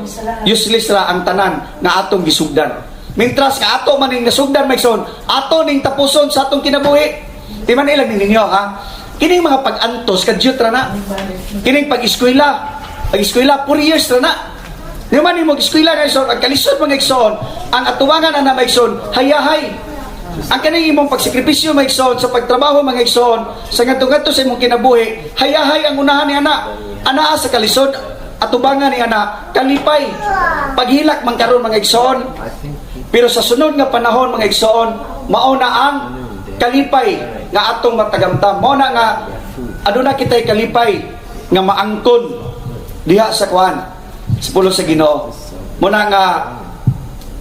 useless ra ang tanan nga atong gisugdan. Mintras nga ato man ning nasugdan, mga igsoon, ato ning tapuson sa atong kinabuhi. Di man ilang ninyo ha, kining mga pag-antos kadyot ra na. Kining pag-eskwela, pag-eskwela 4 years ra na. Di man nimo eskwela nga igsoon, ang kalisod, mga igsoon, ang atuwangan ana, mga igsoon, hayahay. Ang kaning imong pagsakripisyo, mga igsoon, sa pagtrabaho, mga igsoon, sa ngadto-ngadto sa imong kinabuhi, hayahay ang unahan ni ana. Anaa sa kalisod, atubangan ni ana, kalipay. Paghilak man karon, mga igsoon. Pero sa sunod nga panahon, mga igsoon, mao na ang kalipay nga atong matagamtam. Mao na nga aduna kitay kalipay nga maangkon diha sa kuan sa pulong sa Ginoo. Muna nga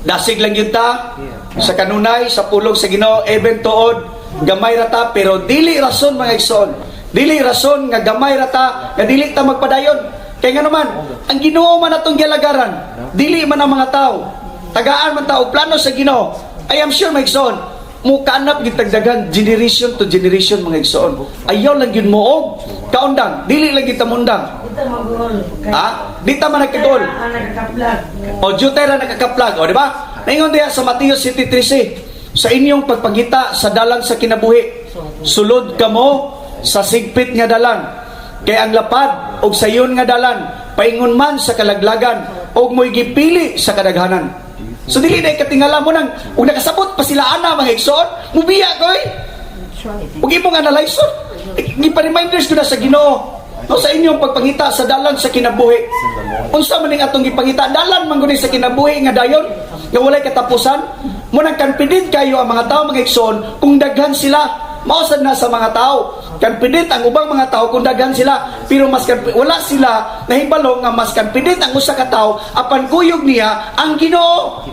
dasig lang yun ta sa kanunay sa pulong sa Ginoo, even tuod gamay ra ta, pero dili rason, mga igsoon, dili rason nga gamay ra ta nga dili ta magpadayon, kay nga naman ang Ginoo man atong gialagaran, dili man ang mga tao. Tagaan man ta og plano sa Ginoo. I am sure, mga igsoon, mo kaanap gyud tagdagan generation to generation, mga igsoon. Ayaw lang gyud mo og kaundang, dili lang gyud ta mundang. Ito magol. Ha, di ta man nagkagol. Ang nagkakaplag. O jutay ra nakakaplag, o di ba? Naingon diha sa Mateo 7:13, "Sa inyong pagpangita sa dalan sa kinabuhi, sulod kamo sa sigpit nga dalan. Kay ang lapad og sayon nga dalan paingon man sa kalaglagan og mo'y gipili sa kadaghanan." So dili na katingala mo nang ug nakasabot pa sila ana, mga igsoon, mubiya ko eh. Ug imong analyze, gipa-reminders ko na sa Ginoo. No, "Sa inyong pagpangita sa dalan sa kinabuhi." Unsa man ning atong gipangita? Dalan man gud ni sa kinabuhi nga dayon nga walay katapusan. Mo nang confident kayo ang mga tao, mga igsoon, kung daghan sila. Mao sad na sa mga tao. Confident ang ubang mga tao kung daghan sila, pero mas wala sila nahibalo nga mas confident ang usa ka tawo apan kuyog niya ang Ginoo.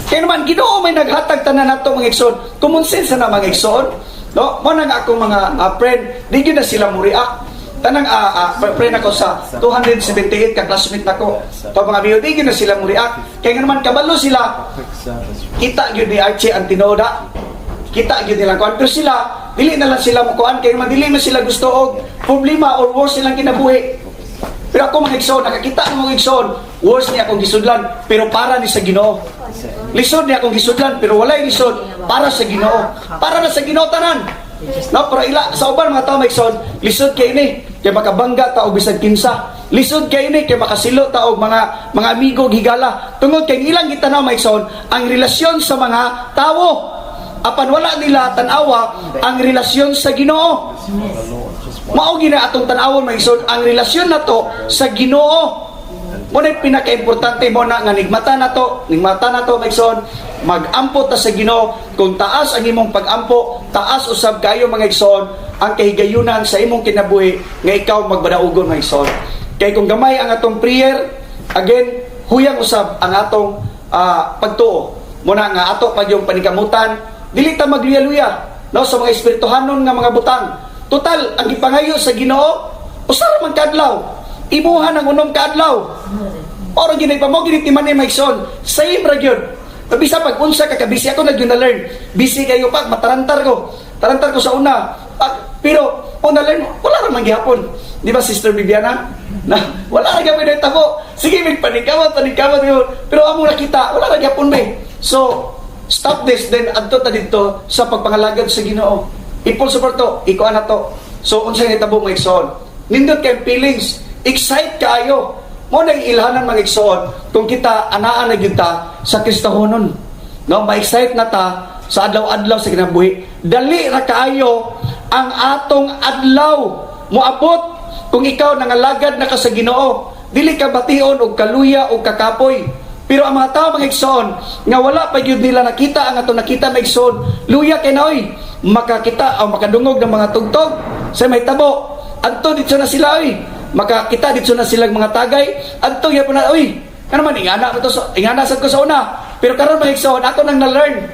Kaya naman, Ginoo may naghatag tanan nato, mga igsoon. Common sense na, mga igsoon. No? Mo na nga akong mga friend, di gyud na sila mo react. Tanang friend ako sa 278 ka classmate nako. To mga amigo, di gyud na sila mo react. Kaya nga naman kabalo sila, kita gyud ni Archie ang tinuod. Kita gyud nilang kuan. Pero sila, dili na lang sila mo kuan kay man dili man sila gusto og problema or worse silang kinabuhi. Pero ako, mga igsoon, nakakita ng mga igsoon, worse ni akong gisudlan, pero para ni sa Ginoo. Lisod ni akong gisudlan, pero walay lisod para sa Ginoo. Para na sa Ginoo tanan. No, pero ila sa uban mga tao, mga igsoon, lisod kay ini kay makabangga ta og bisan kinsa. Lisod kay ini kay makasilo ta og mga amigo og higala. Tungod kay ilang gitanaw, mga igsoon, ang relasyon sa mga tawo. Apan wala nila tan-awa ang relasyon sa Ginoo. Mao gina atong tan-awon, mga igsoon, ang relasyon nato sa Ginoo. Mo na pinaka-importante mo na nga nigmata nato, mga igsoon, mag-ampo ta sa Ginoo. Kung taas ang imong pag-ampo, taas usab kayo, mga igsoon, ang kahigayunan sa imong kinabuhi nga ikaw magbadaugon, mga igsoon. Kay kung gamay ang atong prayer, again, huyang usab ang atong pagtuo. Muna nga ato pag yung panikamutan, dili ta magluya-luya no sa mga espirituhanon nga mga butang. Total, ang gipangayo sa Ginoo, usa ra man kaadlaw. Imuha ng unom kaadlaw. Oro ginay pa mo ginitiman ni mga igsoon. Same ra gyud. Bisa pag unsa ka kabisi, ako na gyud na learn. Busy kayo pag matarantar ko. Tarantar ko sa una. Pag, pero o na learn wala ra man gihapon. Di ba, Sister Bibiana? Na wala ra gyapon tabo. Sige mig paningkamot, paningkamot yun. Pero amo nakita, wala ra gyapon be. So stop this, then adto ta didto sa pagpangalagad sa Ginoo. I-full support to, ikuan na to. So unsa nitabo, mga igsoon? Nindot kay feelings, excite kaayo. Mo nang ilhanan, mga igsoon, kung kita anaan na gyud ta sa Kristohonon. No, ma-excite na ta sa adlaw-adlaw sa kinabuhi. Dali ra kaayo ang atong adlaw moabot kung ikaw nangalagad na ka sa Ginoo. Dili ka bation og kaluya og kakapoy. Pero ang mga tao, mga igsoon, nga wala pa gyud nila nakita ang atong nakita, mga igsoon, luya kay na oy, makakita o makadungog ng mga tugtog sa may tabo. Adto dito na sila oy. Makakita dito na silang mga tagay. Adto gyapon na oy. Ano man ingana mo to sa ingana sad ko sa una. Pero karon, mga igsoon, ako nang na-learn.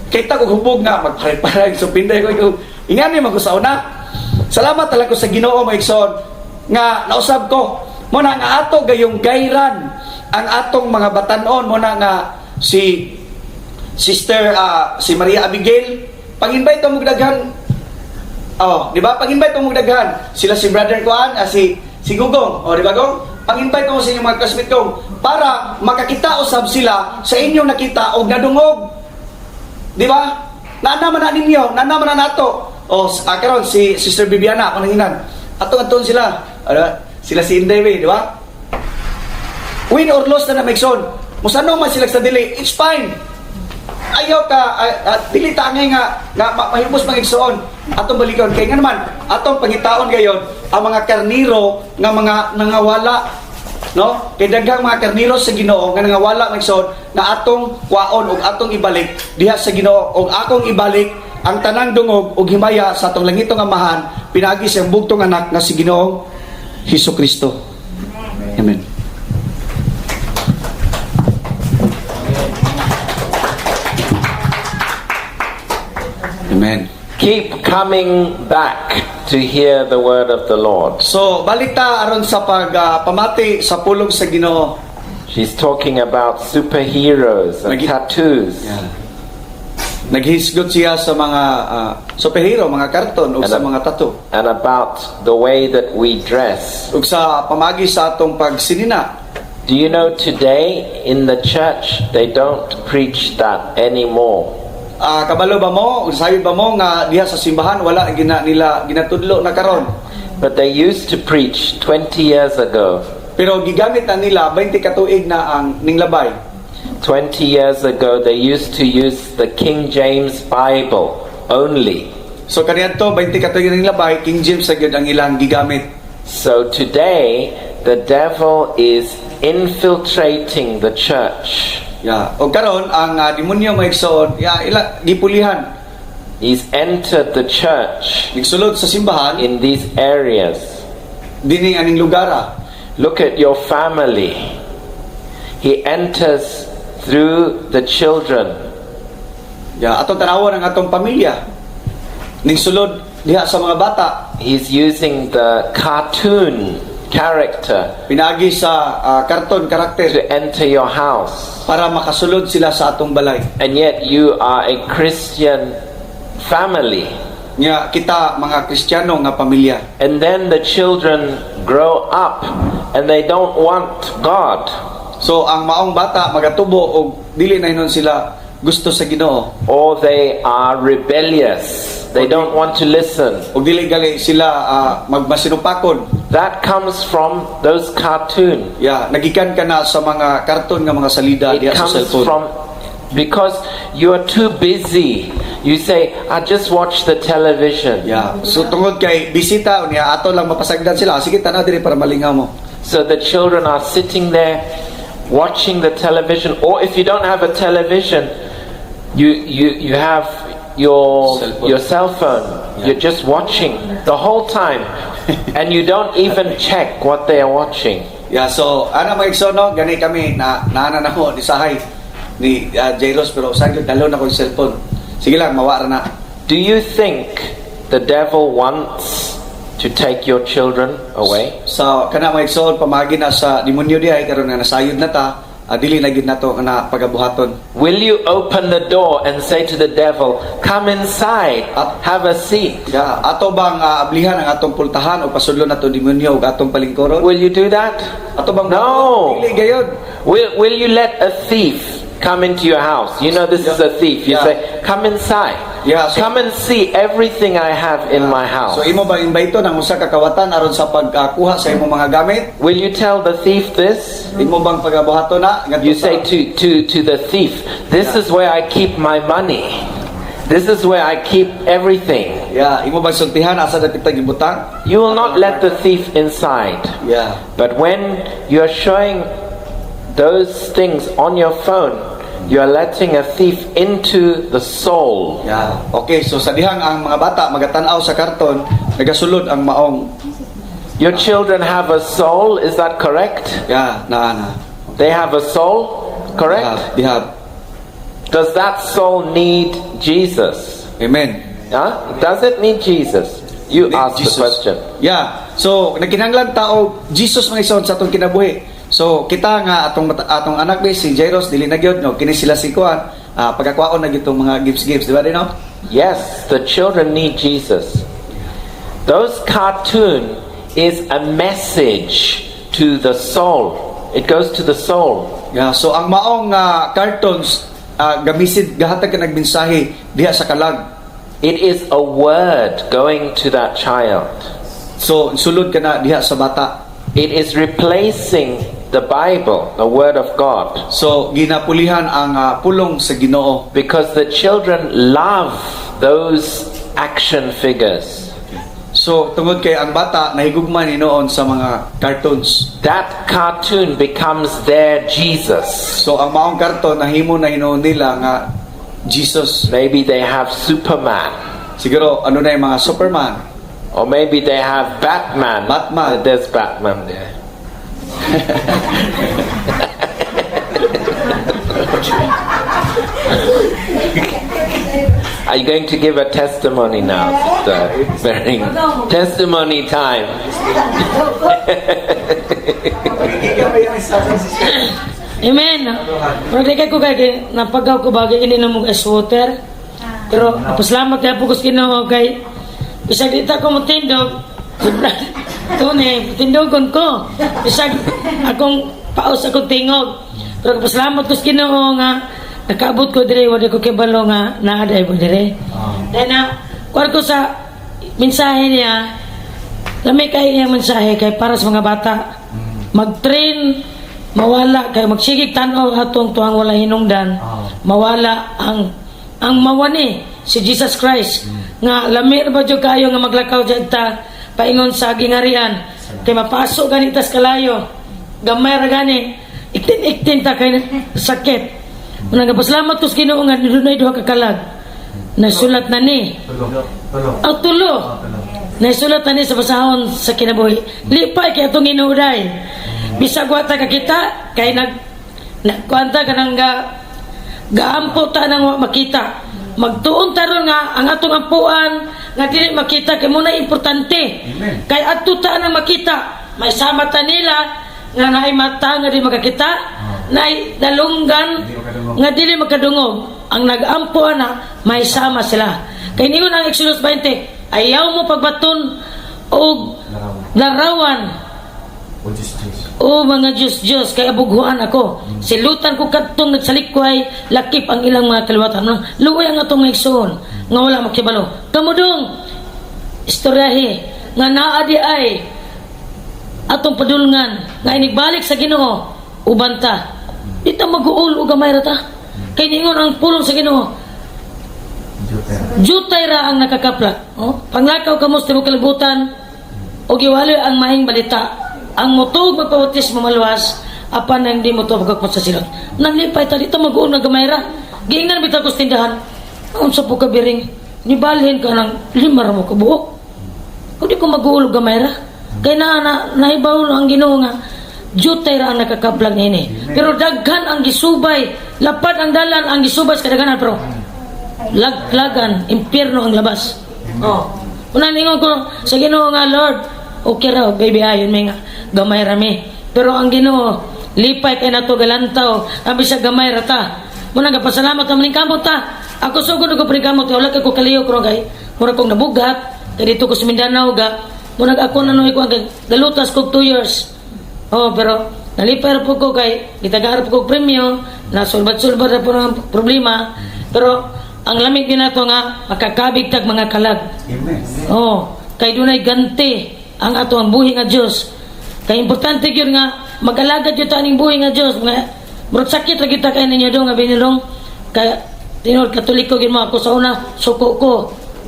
Kita ko hubog nga magparay-paray so pinday ko ikaw. Ingani man ko sa una. Salamat talaga ko sa Ginoo, mga igsoon, nga nausab ko. Mo na nga ato gayong gayran ang atong mga batanon. Mo na nga si Sister si Maria Abigail, pag-invite mo daghan. Oh, di ba? Pag-invite mo daghan. Sila si Brother Kuan, si Gugong. Oh, di ba, Gong? Pag-invite mo sa inyong mga classmate kong para makakita usab sila sa inyong nakita og nadungog. Di ba? Naa man na ninyo, naa man na nato. Oh, karon si Sister Bibiana ako nanginan. Ato aton sila. Ano? Sila si Inday, di ba? Win or lose na na, Megson. Musano man sila sa dili, it's fine. Ayaw ka, dili ta angay nga mahibos, mga igsoon. Atong balikon kay nga naman atong pangitaon gayon ang mga karniro nga mga nangawala, no, kay daghang mga karniro sa Ginoo nga nangawala, mga igsoon, nga atong kwaon ug atong ibalik diha sa Ginoo, ug akong ibalik ang tanang dungog ug himaya sa atong langitong Amahan pinaagi sa iyang bugtong anak nga si Ginoong Hesus Kristo. Amen. Amen. Keep coming back to hear the word of the Lord. So balik ta aron sa pag pamati sa pulong sa Ginoo. She's talking about superheroes and tattoos. Yeah. Naghisgot siya sa mga superhero, mga karton ug sa mga tattoo. And about the way that we dress. Ug sa pamagi sa atong pagsinina. Do you know today in the church they don't preach that anymore? Kabalo ba mo, usayod ba mo nga diha sa simbahan wala gina nila ginatudlo na karon? But they used to preach 20 years ago. Pero gigamit na nila 20 ka tuig na ang ninglabay. 20 years ago they used to use the King James Bible only. So kaniadto 20 ka tuig na ninglabay, King James sa gyud ang ilang gigamit. So today the devil is infiltrating the church. Yeah. O karon ang demonyo, mga igsoon, ya ila gipulihan. He's entered the church Nagsulod sa simbahan in these areas. Dining aning lugar ah. Look at your family. He enters through the children. Ya, atong tanawon ang atong pamilya. Ningsulod diha sa mga bata. He's using the cartoon character Pinaagi sa karton karakter to enter your house. Para makasulod sila sa atong balay. And yet you are a Christian family. Nya kita mga Kristiyano nga pamilya. And then the children grow up and they don't want God. So ang maong bata magatubo og dili na hinon sila gusto sa Ginoo. Or they are rebellious. They don't want to listen. Ug dili gali sila magmasinupakon. That comes from those cartoon. Ya, nagikan ka na sa mga karton nga mga salida It diha sa comes cellphone. from because you are too busy. You say, "I just watch the television." Yeah. So tungod kay bisita niya ato lang mapasagdan sila. Sige, tanaw diri para malingaw mo. So the children are sitting there watching the television, or if you don't have a television, you have your Cell phone. your cell phone. You're just watching the whole time, and you don't even check what they are watching. Yeah, so ana, mga igsoon, no, gani kami na naana na ko ni sahay ni Jairus, pero sa gyud dalon ako yung cellphone. Sige lang, mawa ra na. Do you think the devil wants to take your children away? So kana, mga igsoon, pamagi na sa demonyo diay karon nga nasayod na ta, dili na gyud nato na pagabuhaton. Will you open the door and say to the devil, "Come inside, have a seat"? Yeah, ato bang ablihan ang atong pultahan o pasudlon nato demonyo ug atong palingkuron? Will you do that? Ato bang No. Dili gayod. Will you let a thief come into your house? You know this is a thief. You say, "Come inside. Come and see everything I have in my house." So imo ba invite ang usa ka kawatan aron sa pagkuha sa imong mga gamit? Will you tell the thief this? Imo bang pagabuhaton na ngadto You say to the thief, "This is where I keep my money. This is where I keep everything." Yeah, imo bang sultihan asa dapit ta gibutang? You will not let the thief inside. But when you are showing those things on your phone, you are letting a thief into the soul. Yeah. Okay, so sa dihang ang mga bata magatan-aw sa karton, nagasulod ang maong Your children have a soul, is that correct? Yeah, naa na. They have a soul, correct? They have. Does that soul need Jesus? Amen. Huh? Does it need Jesus? You Need ask Jesus. the question. Yeah. So nagkinahanglan ta og Jesus, mga igsoon, sa atong kinabuhi. So kita nga atong anak ni si Jairus dili na gyud, no, kini sila si kuan pagkakuaon na gyud tong mga gifts gifts, di ba din, no? Yes, the children need Jesus. Those cartoon is a message to the soul. It goes to the soul. Yeah, so ang maong cartoons gamisid gahatag ka nagmensahe diha sa kalag. It is a word going to that child. So sulod ka na diha sa bata. It is replacing the Bible, the Word of God. So ginapulihan ang pulong sa Ginoo. Because the children love those action figures. So tungod kay ang bata nahigugma ni noon sa mga cartoons. That cartoon becomes their Jesus. So ang maong karton nahimo na hinuon nila nga Jesus. Maybe they have Superman. Siguro ano na yung mga Superman. Or maybe they have Batman. Batman. There's Batman there. Are you going to give a testimony now, Sister Bering? Testimony time. Amen. Pero di kay ko kay napagaw ko bagay ini na mong ice water. Pero pasalamat kay po ko sa Ginoo kay bisag di ta ko motindog. Tune, tindogon ko. Bisag akong paos akong tingog. Pero pasalamat ko sa Ginoo nga nakaabot ko dire, wala ko kibalo nga naa day mo dire. Dahil na kuan ko sa mensahe niya. Lami kay iyang mensahe kay para sa mga bata. Mag-train mawala kay magsigig tan-aw atong tuang wala hinungdan. Mawala ang mawani si Jesus Christ nga lami ra ba jud kayo nga maglakaw jud ta paingon sa gingarian kay mapaso gani tas kalayo, gamay ra gani, iktin-iktin ta kay sakit. Unang pasalamat ko sa Ginoo nga dunay duha ka kalag nasulat na ni. Ang tulo. Naisulat na ni sa basahon sa kinabuhi. Lipay kay atong Ginoo. Bisag wa ta kakita kay nagkuanta ka nang ga gaampo ta nang wa makita. Magtuon ta ron nga ang atong ampuan nga dili makita kay muna importante. Kay adto ta nang makita. May sama ta nila nga naay mata nga di makakita, naay dalunggan nga dili makadungog. Ang nag-ampo ana may sama sila. Kay ningon ang Exodus 20, ayaw mo pagbaton og larawan o mga Diyos Diyos kay abughuan ako. Silutan ko kadtong nagsalikway lakip ang ilang mga kaliwatan. No? Luoy ang atong mga igsoon nga wala makibalo. Kamudong istoryahe nga naa di ay atong padulngan nga inigbalik sa Ginoo uban ta. Di ta mag-uol og gamay ra ta. Kay ningon ang pulong sa Ginoo, jutay ra ang nakakaplak. Oh? Panglakaw kamo sa tibuok kalibutan og iwali ang maayong balita. Ang motuo magpabautismo maluwas, apan ang di motuo magkakot sa silot. Nanglipay ta dito mag-uol nga gamay ra. Giingnan bitaw ko sa tindahan. Unsa po ka, Biring? Nibalhin ka ng 5 ra mo kabuok. Kung di ko mag-uol og gamay ra. Kay na nahibaw ang Ginoo nga jutay ra ang nakakaplag niini. Pero daghan ang gisubay, lapad ang dalan ang gisubay sa kadaghanan pero laglagan, impyerno ang labas. Oh. Una ningon ko sa Ginoo nga Lord, okay ra baby, ayon may nga gamay ra mi. Pero ang Ginoo lipay kay nato galantaw, ang bisag gamay ra ta. Muna nga pasalamat ka maning kamot ta. Ako sugod ko pre kamot, wala kay ko kalihok ron kay mura kong nabugat kay dito ko sa Mindanao ga. Muna ako na noy ko ang galutas ko 2 years. Oh, pero nalipay ra po ko kay gitagaan po ko premyo, nasulbad-sulbad ra po ng problema. Pero ang lamig din nato nga makakabig tag mga kalag. Oh, kay dunay ganti ang ato ang buhi nga Dios. Kay importante gyud nga mag-alagad gyud ta aning buhi nga Dios. Mga murag sakit ra gyud ta kay ninyo dong nga binilong kay tinuod Katoliko gyud mo ako sa una, suko ko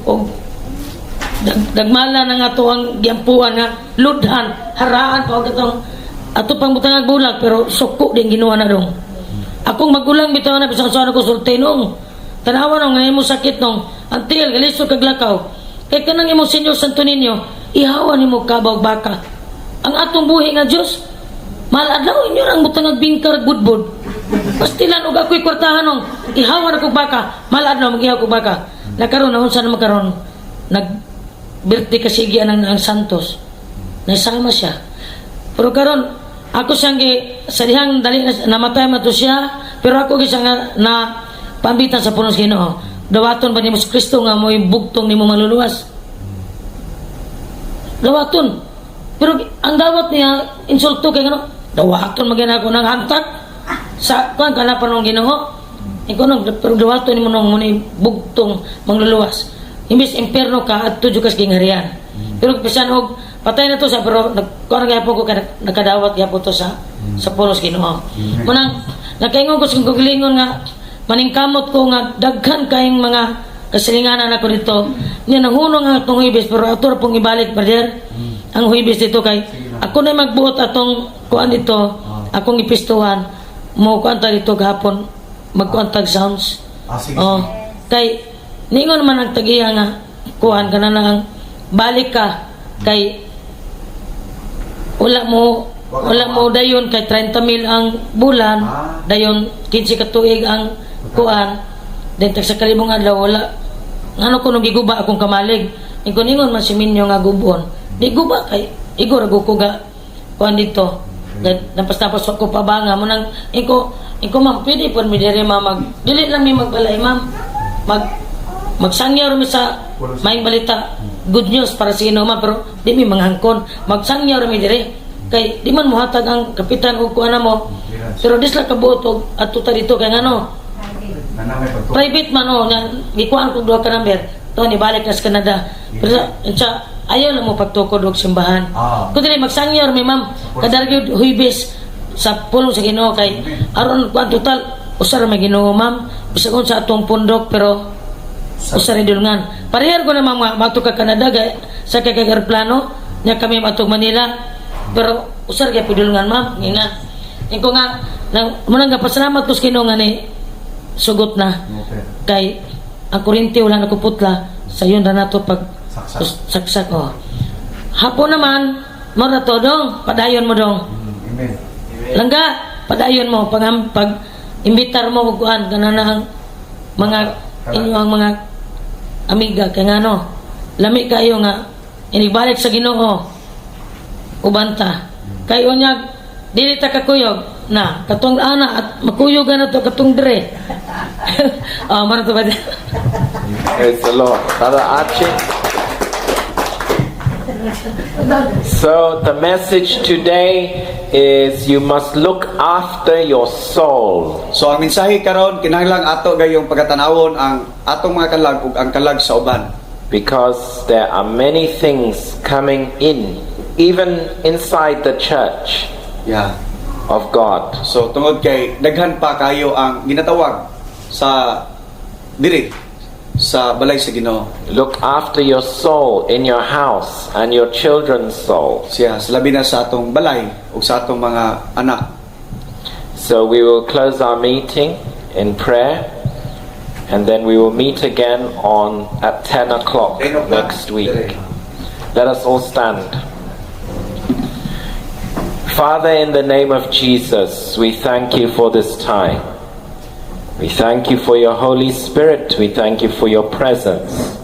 og dagmala na nga to ang giampuan nga ludhan haraan pa og atong ato pang butangag bulag, pero suko din Ginoo na dong. Akong magulang bitaw na bisan sa ko sulti nung tanawa nung nga imo sakit nung until galisod kag lakaw kay kanang imong Senyor Santo Niño ihawan nimo kabaw baka. Ang atong buhi nga Dios mahal adlaw inyo rang butangag bingkar budbud pastilan og ako'y kwartahan nung ihawan ako baka mahal adlaw mag-ihaw ko baka. Nakaron na unsa na makaron nag birthday kasi ang Santos nasama siya, pero karon ako siyang gi sa dihang dali na, namatay man to siya, pero ako gi siya nga na pambitan sa punos Ginoo, dawaton ba nimo si Kristo nga mo'y bugtong nimo maluluwas, dawaton. Pero ang dawat niya insulto kay ngano dawaton magina ako ng hantak sa kuan kana pa nung Ginoo. Ikaw nung pero dawaton nimo nung muni bugtong mangluluwas imbis impierno ka adto jud ka sa gingharian. Pero bisan og patay na to sa pero nagkuan gyapon ko kay nakadawat gyapon to sa pulos Ginoo. Munang nakaingon ko sa kagalingon nga maningkamot ko nga daghan kayong mga kasilinganan ako dito. Niya nahunong ang atong Huwebes pero ato ra pong ibalik, brother. Ang Huwebes dito kay ako na magbuot atong kuan dito, akong ipistuhan mo kuan ta dito gahapon magkuan tag sounds. Ah, sige. Oh, kay ningon man ang tag-iya nga kuan kana na ang balik ka kay wala mo dayon kay 30 mil ang bulan, dayon 15 ka tuig ang kuan, then tag sa kalibong adlaw wala. Ngano ko nung giguba akong kamalig. Ingon ingon man si Minyo nga gubon. Di guba kay igo ra ko ga kuan dito. Nampas-nampas ko pa ba nga mo nang inko, "Ma'am, pwede po mi diri, ma'am, mag dili lang mi magbalay, ma'am. Magsangyaw mi sa maayong balita, good news para sa Ginoo, ma'am, pero di mi manghangkon. Magsangyaw mi diri kay di man mohatag ang kapitan og kuan mo." Pero di sila kabuot og adto ta dito kay ngano private man, oh, nga gikuan kog duha ka number to, ni balik na sa Canada, pero sa ayaw lang mo pagtukod og simbahan. Kung dili magsangyor mi, ma'am, kada gyud Huybes sa pulong sa Ginoo kay aron kuan, total usa ra may Ginoo, ma'am, bisag unsa atong pundok, pero usa ra dulngan. Parehar ko na, ma'am, nga maadto ka Canada gay sa kay kag eroplano nya kami maadto Manila, pero usa ra gyud dulngan, ma'am. Ngina inko nga nang mo nang pasalamat ko sa Ginoo nga ni sugot na kay ang kuryente wala na kuputla sa yun ra nato pag Saksak. Saksak, oh. Hapon naman mo na to, dong, padayon mo, dong. Amen. Langga, padayon mo pag pag imbitar mo og kuan kana na ang mga inyo ang mga amiga kay ngano lami kayo nga inigbalik sa Ginoo ubanta kay unyag dili ta kakuyog na katong ana at makuyog na to katong dire. Ah, mao to ba? Praise the Lord. Brother Archie. So the message today is you must look after your soul. So ang mensahe karon, kinahanglan ato gayong pagatanawon ang atong mga kalag ug ang kalag sa uban. Because there are many things coming in, even inside the church of God. So tungod kay daghan pa kayo ang ginatawag sa diri sa balay sa Ginoo. Look after your soul in your house and your children's souls. Siya sa labi na sa atong balay ug sa atong mga anak. So we will close our meeting in prayer and then we will meet again on at 10 o'clock 10 o'clock. Next week. Let us all stand. Father, in the name of Jesus, we thank you for this time. We thank you for your Holy Spirit. We thank you for your presence.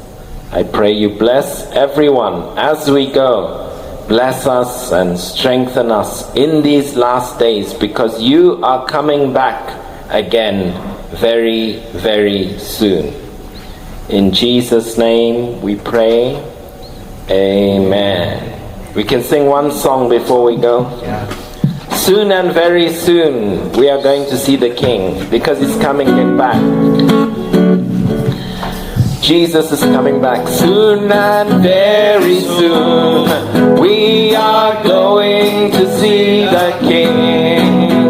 I pray you bless everyone as we go. Bless us and strengthen us in these last days because you are coming back again very, very soon. In Jesus' name we pray. Amen. We can sing one song before we go. Soon and very soon we are going to see the King because he's coming back. Jesus is coming back soon and very soon. We are going to see the King.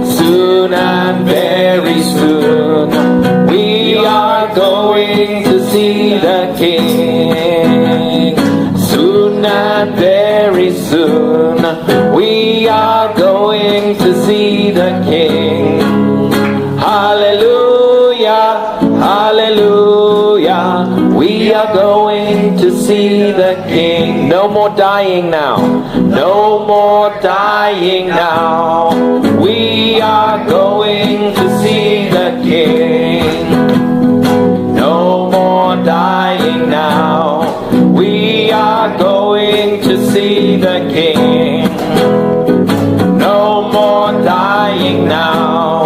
Soon and very soon. We are going to see the King. Soon and very soon. We are going to see the King. Hallelujah, hallelujah. We are going to see the King. No more dying now. No more dying now. We are going to see the King. No more dying now. We are going to see the King. No more dying now.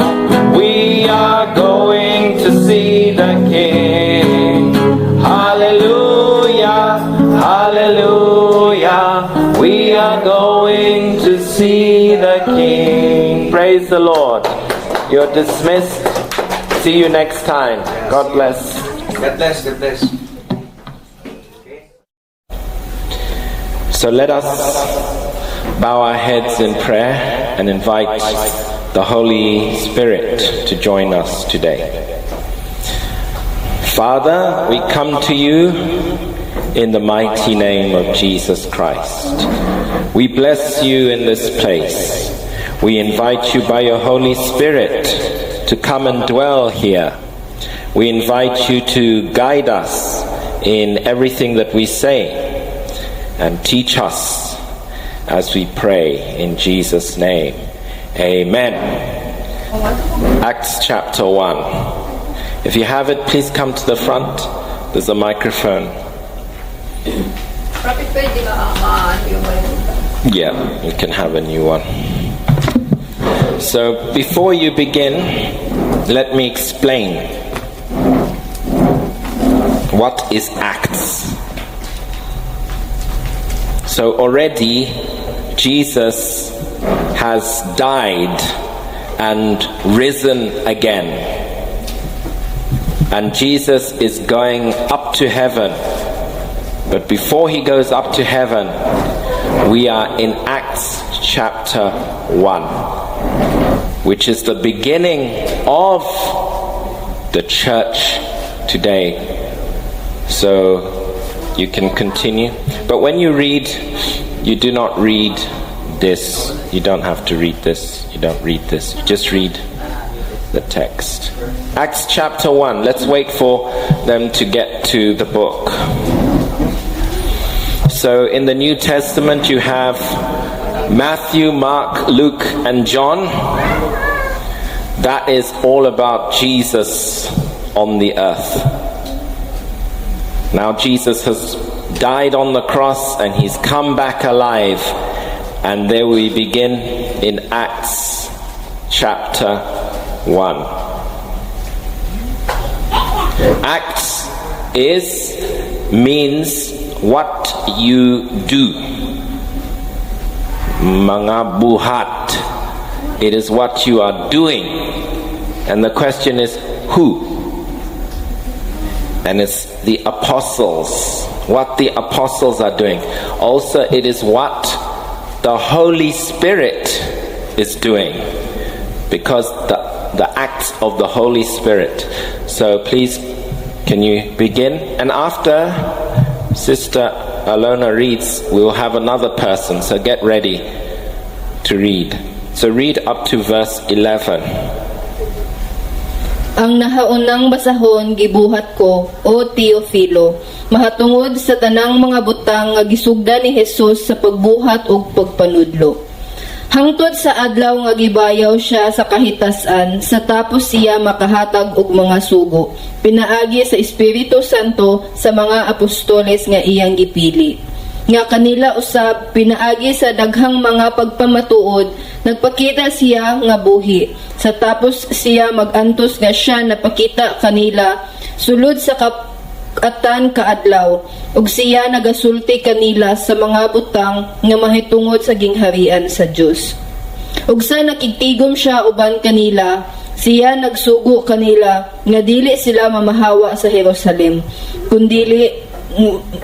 We are going to see the King. Hallelujah, hallelujah. We are going to see the King. Praise the Lord. You're dismissed. See you next time. God bless. God bless, God bless. So let us bow our heads in prayer and invite the Holy Spirit to join us today. Father, we come to you in the mighty name of Jesus Christ. We bless you in this place. We invite you by your Holy Spirit to come and dwell here. We invite you to guide us in everything that we say and teach us as we pray in Jesus' name. Amen. Acts chapter 1. If you have it, please come to the front. There's a microphone. Prophet, pwede ma yung mic? Yeah, you can have a new one. So before you begin, let me explain what is Acts. So already Jesus has died and risen again. And Jesus is going up to heaven. But before he goes up to heaven, we are in Acts chapter 1, which is the beginning of the church today. So you can continue. But when you read, you do not read this. You don't have to read this. You don't read this. You just read the text. Acts chapter 1. Let's wait for them to get to the book. So in the New Testament, you have Matthew, Mark, Luke, and John. That is all about Jesus on the earth. Now Jesus has died on the cross and he's come back alive. And there we begin in Acts chapter 1. Acts is means what you do. Mga buhat. It is what you are doing. And the question is, who? And it's the apostles. What the apostles are doing. Also, it is what the Holy Spirit is doing. Because the acts of the Holy Spirit. So please, can you begin? And after Sister Alona reads, we will have another person. So get ready to read. So read up to verse 11. Ang nahaunang basahon gibuhat ko, O Teofilo, mahatungod sa tanang mga butang nga gisugdan ni Jesus sa pagbuhat ug pagpanudlo. Hangtod sa adlaw nga gibayaw siya sa kahitasan, sa tapos siya makahatag og mga sugo, pinaagi sa Espiritu Santo sa mga apostoles nga iyang gipili. Nga kanila usab pinaagi sa daghang mga pagpamatuod, nagpakita siya nga buhi. Sa tapos siya magantos nga siya napakita kanila sulod sa kap-atan ka adlaw, ug siya nagasulti kanila sa mga butang nga mahitungod sa gingharian sa Dios. Ug sa nakigtigom siya uban kanila, siya nagsugo kanila nga dili sila mamahawa sa Jerusalem, kundili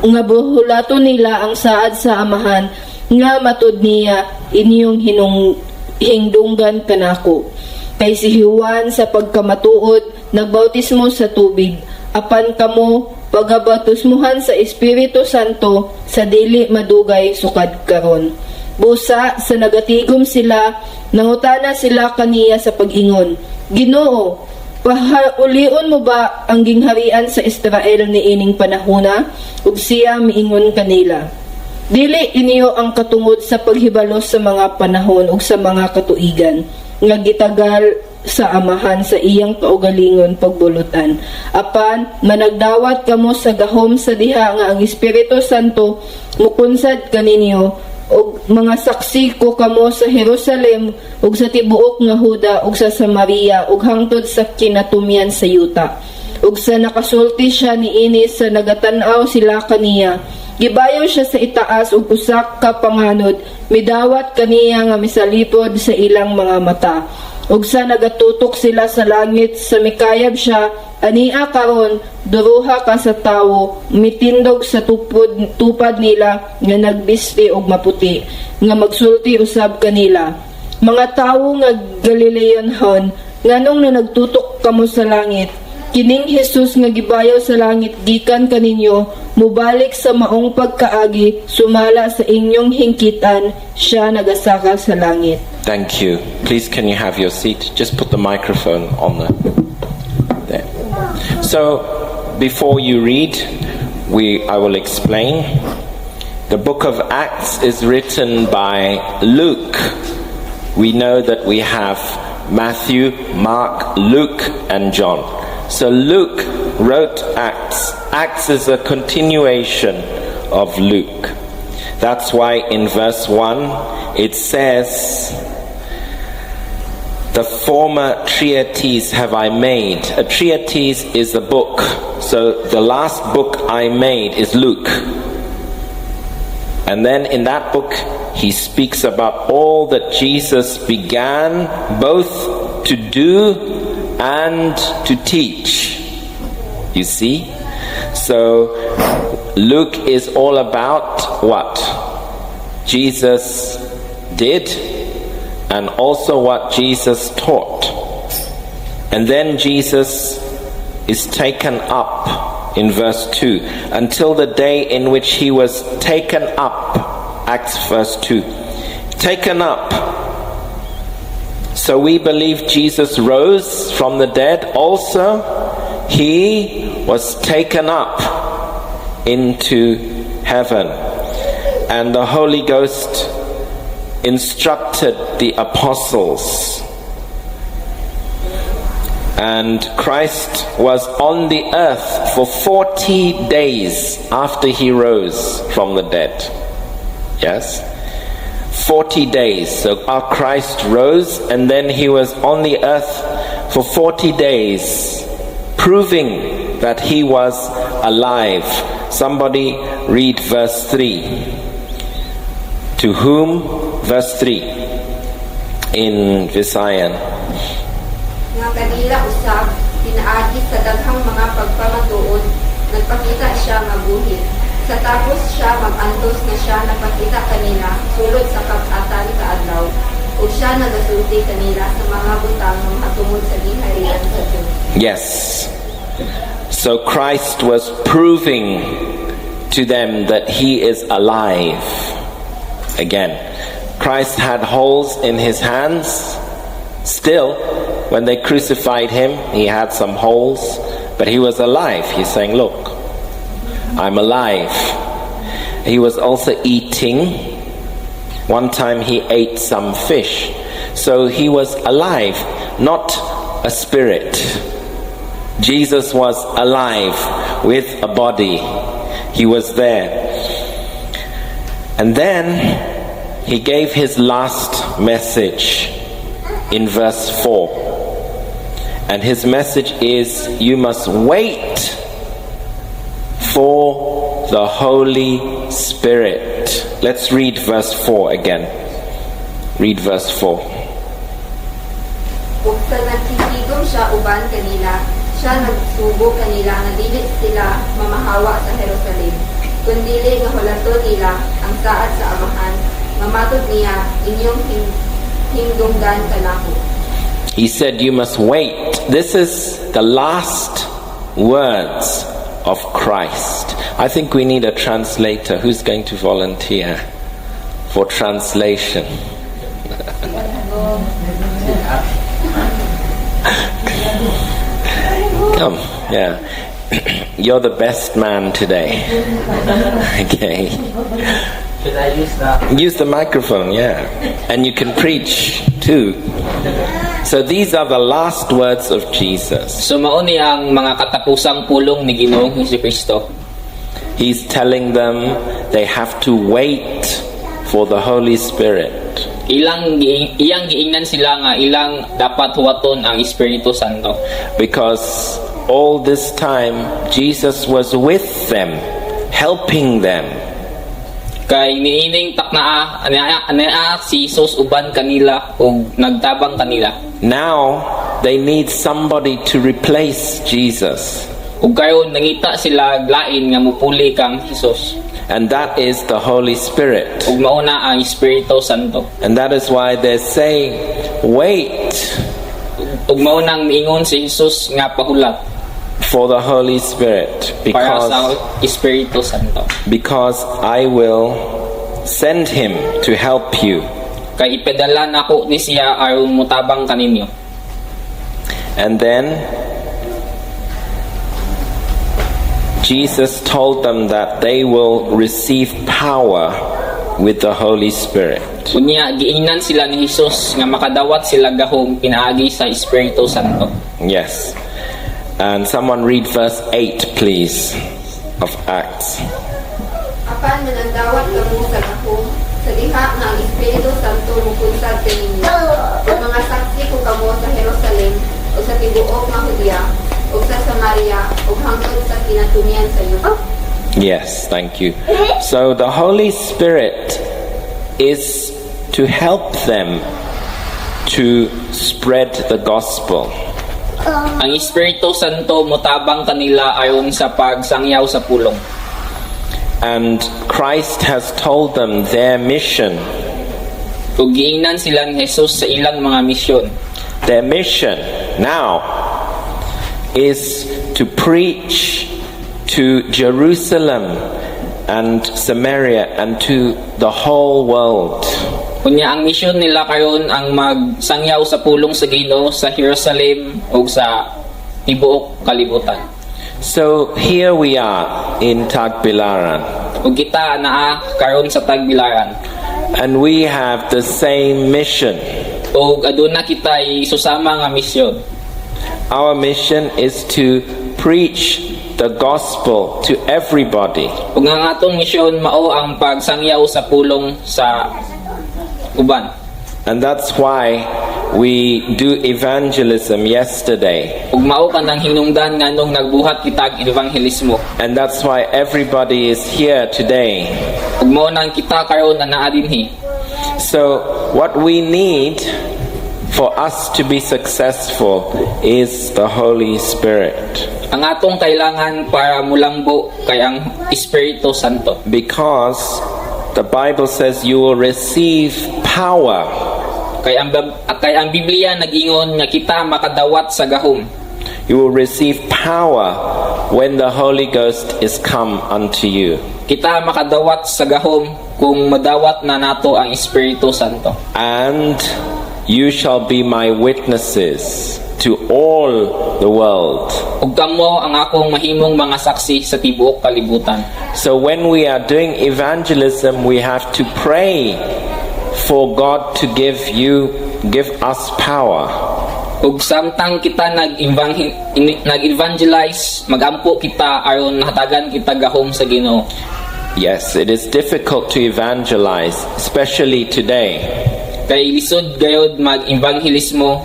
nga buhulaton nila ang saad sa Amahan nga matud niya inyong hinung hingdunggan kanako. Kay si Juan sa pagkamatuod nagbautismo sa tubig, apan kamo pagabautismuhan sa Espiritu Santo sa dili madugay sukad karon. Busa sa nagatigom sila, nangutana sila kaniya sa pag-ingon, "Ginoo, pahaulion mo ba ang gingharian sa Israel niining panahona?" Ug siya miingon kanila, "Dili inyo ang katungod sa paghibalo sa mga panahon ug sa mga katuigan nga gitagal sa Amahan sa iyang kaugalingon pagbulutan. Apan managdawat kamo sa gahom sa diha nga ang Espiritu Santo mukunsad kaninyo, ug mga saksi ko kamo sa Jerusalem ug sa tibuok nga Huda ug sa Samaria ug hangtod sa kinatumyan sa yuta." Ug sa nakasulti siya niini sa nagatan-aw sila kaniya, gibayaw siya sa itaas ug usa ka panganod midawat kaniya nga misalipod sa ilang mga mata. Ug sa nagatutok sila sa langit sa mikayab siya, ania karon duha ka sa tawo mitindog sa tupod tupad nila nga nagbisti og maputi, nga magsulti usab kanila, "Mga tawo nga Galileanhon, nganong na nagtutok kamo sa langit? Kining Jesus nga gibayaw sa langit gikan kaninyo, mubalik sa maong pagkaagi sumala sa inyong hingkitan siya nagasaka sa langit." Thank you. Please, can you have your seat? Just put the microphone on the there. So, before you read, we I will explain. The book of Acts is written by Luke. We know that we have Matthew, Mark, Luke, and John. So Luke wrote Acts. Acts is a continuation of Luke. That's why in verse 1 it says, "The former treatise have I made." A treatise is a book. So the last book I made is Luke. And then in that book, he speaks about all that Jesus began both to do and to teach. You see? So Luke is all about what Jesus did and also what Jesus taught. And then Jesus is taken up in verse 2 until the day in which he was taken up. Acts verse 2. Taken up. So we believe Jesus rose from the dead. Also, he was taken up into heaven. And the Holy Ghost instructed the apostles. And Christ was on the earth for 40 days after he rose from the dead. Yes? 40 days. So our Christ rose and then he was on the earth for 40 days, proving that he was alive. Somebody read verse 3. To whom? Verse 3 in Visayan. Nga kanila usab pinaagi sa daghang mga pagpamatuod nagpakita siya nga buhi. Sa tapos siya mag-antos nga siya napakita kanila sulod sa kab-atan ka adlaw ug siya nagasulti kanila sa mga butang nga mahatungod sa giharian sa Dios. Yes. So Christ was proving to them that he is alive. Again, Christ had holes in his hands. Still, when they crucified him, he had some holes, but he was alive. He's saying, "Look, I'm alive." He was also eating. One time he ate some fish. So he was alive, not a spirit. Jesus was alive with a body. He was there. And then he gave his last message in verse 4. And his message is, "You must wait for the Holy Spirit." Let's read verse 4 again. Read verse 4. Ug sa nagkikigom siya uban kanila, siya nagsugo kanila nga dili sila mamahawa sa Jerusalem, kundili nga hulaton nila ang saad sa Amahan, nga matod niya, inyong hindunggan kanako. He said, "You must wait." This is the last words of Christ. I think we need a translator. Who's going to volunteer for translation? Come, yeah. You're the best man today. Okay. Should I use the Use the microphone, yeah. And you can preach too. So these are the last words of Jesus. So mao ni ang mga katapusang pulong ni Ginoong Hesukristo. He's telling them they have to wait for the Holy Spirit. Iyang giingnan sila nga ilang dapat huwaton ang Espiritu Santo. Because all this time Jesus was with them, helping them. Kay niining taknaa naa si Jesus uban kanila ug nagtabang kanila. Now they need somebody to replace Jesus. Ug karon nangita sila lain nga mupuli kang Jesus. And that is the Holy Spirit. Ug mao na ang Espiritu Santo. And that is why they're saying, "Wait Ug mao nang miingon si Jesus nga pahulat for the Holy Spirit para sa because, Espiritu Santo. Because I will send him to help you." Kay ipadala nako ni siya aron mutabang kaninyo. And then Jesus told them that they will receive power with the Holy Spirit. Unya giingnan sila ni Jesus nga makadawat sila gahom pinaagi sa Espiritu Santo. Yes. And someone read verse 8, please. of Acts. Apan manandawat kamo sa gahom sa diha nga ang Espiritu Santo mukunsad kaninyo. Ug mga saksi ko kamo sa Jerusalem ug sa tibuok nga Judea ug sa Samaria ug hangtod sa kinatumyan sa yuta. Yes, thank you. So the Holy Spirit is to help them to spread the gospel. Ang Espiritu Santo motabang kanila ayon sa pagsangyaw sa pulong. And Christ has told them their mission. Ug giingnan sila ni Jesus sa ilang mga misyon. Their mission now is to preach to Jerusalem and Samaria and to the whole world. Unya, ang misyon nila karon ang magsangyaw sa pulong sa Ginoo sa Jerusalem ug sa tibuok kalibutan. So here we are in Tagbilaran, Ug kita naa karon sa Tagbilaran. And we have the same mission. Ug aduna kita susama nga misyon. Our mission is to preach the gospel to everybody. Ug ang atong misyon mao ang pagsangyaw sa pulong sa uban. And that's why we do evangelism yesterday. Ug mao kanang hinungdan nganong nagbuhat kita og evangelismo. And that's why everybody is here today. Ug mao nang kita karon na naa dinhi. So, what we need for us to be successful is the Holy Spirit. Ang atong kailangan para mulambo kay ang Espiritu Santo. Because the Bible says you will receive power. Kay ang Biblia nag-ingon nga kita makadawat sa gahom. You will receive power when the Holy Ghost is come unto you. Kita makadawat sa gahom kung madawat na nato ang Espiritu Santo. And you shall be my witnesses to all the world. Ug kamo ang akong mahimong mga saksi sa tibuok kalibutan. So when we are doing evangelism, we have to pray for God to give us power. Ug samtang kita nag-evangelize, magampo kita aron hatagan kita gahom sa Ginoo. Yes, it is difficult to evangelize, especially today. Kay lisod gayod mag-evangelismo,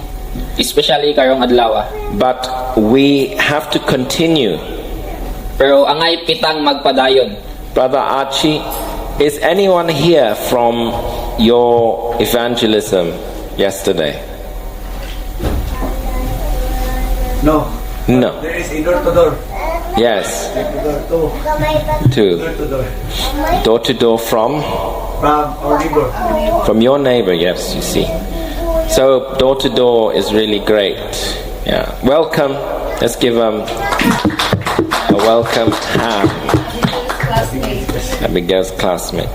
especially karong adlaw. But we have to continue. Pero angay kitang magpadayon. Brother Archie, is anyone here from your evangelism yesterday? No. No. There is a door to door. Yes, Door to door. Two. Two. Door to door. Door to door from? From our neighbor. From your neighbor, yes, you see. So door to door is really great. Yeah. Welcome. Let's give them a welcome hand. Abigail's classmate.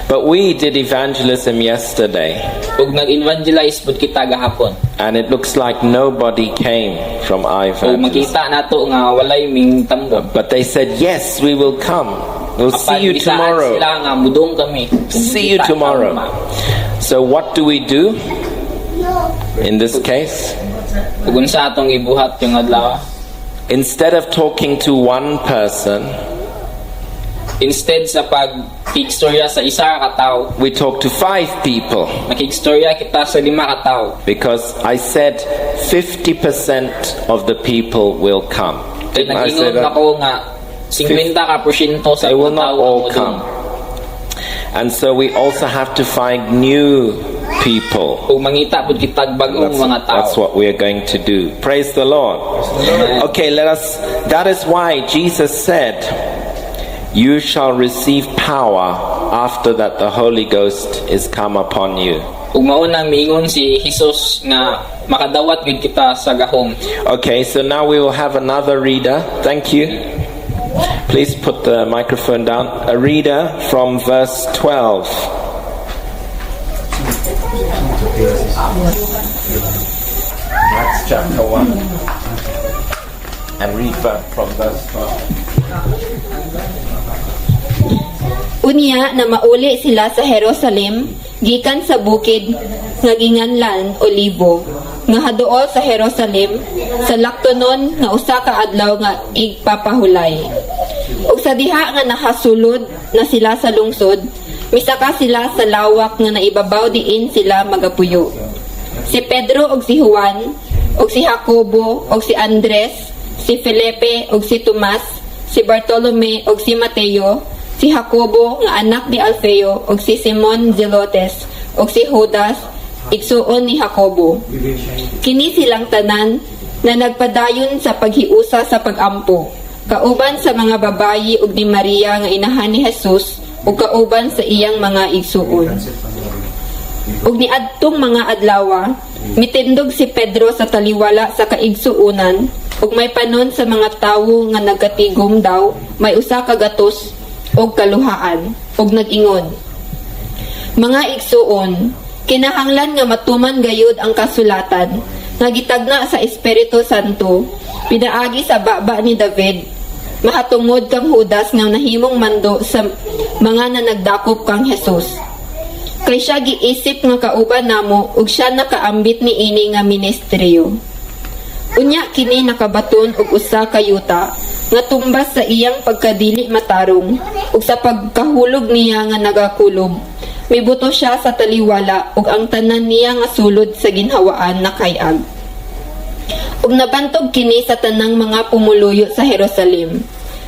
But we did evangelism yesterday, Ug nag-evangelize pud kita gahapon. And it looks like nobody came from our Ug evangelism. makita nato nga walay mingtambong. But they said, "Yes, we will come. We'll see you Apan bisaan tomorrow. sila nga mudong kami. Ug See you makita tomorrow." kalma. So what do we do in this case? Ug unsa atong ibuhat yung adlaw? Instead of talking to one person, Instead sa pag kigstorya sa isa ka tawo, we talk to five people nakigstorya kita sa lima ka tawo. Because I said 50% of the people will come. Kay Didn't I say nag-ingon that? ako nga 50 ka porsyento sa They will mga not tao ang all mudong. come. And so we also have to find new people. Ug mangita pud kitag bag-ong mga tao. That's what we are going to do. Praise the Lord. Okay, let us. That is why Jesus said, "You shall receive power after that the Holy Ghost is come upon you." Ug mao nang miingon si Jesus nga makadawat gid kita sa gahom. Okay, so now we will have another reader. Thank you. Please put the microphone down. A reader from verse 12. Acts chapter 1. And read from verse 12. Unya na mauli sila sa Jerusalem gikan sa bukid nga ginganlan Olibo nga haduol sa Jerusalem sa laktonon nga usa ka adlaw nga igpapahulay. Ug sa diha nga nakasulod na sila sa lungsod, misaka sila sa lawak nga naibabaw diin sila magapuyo. Si Pedro ug si Juan, ug si Jacobo ug si Andres, si Felipe ug si Tomas, si Bartolome ug si Mateo, si Jacobo nga anak ni Alfeo ug si Simon Zelotes ug si Judas, igsuon ni Jacobo. Kini silang tanan na nagpadayon sa paghiusa sa pagampo, kauban sa mga babayi ug ni Maria nga inahan ni Jesus ug kauban sa iyang mga igsuon. Ug niadtong mga adlawa, mitindog si Pedro sa taliwala sa kaigsuonan ug may panon sa mga tawo nga nagkatigom daw may usa ka gatos og kaluhaan ug nag-ingon: "Mga igsuon, kinahanglan nga matuman gayud ang kasulatan nga gitagna sa Espiritu Santo pinaagi sa baba ni David mahatungod kang Judas nga nahimong mando sa mga nanagdakop kang Jesus. Kay siya giisip nga kauban namo ug siya nakaambit niini nga ministeryo." Unya kini nakabaton og usa ka yuta nga tumbas sa iyang pagkadili matarong ug sa pagkahulog niya nga nagakulob. Mibuto siya sa taliwala ug ang tanan niya nga sulod sa ginhawaan nakay-ag. Ug nabantog kini sa tanang mga pumuluyo sa Jerusalem,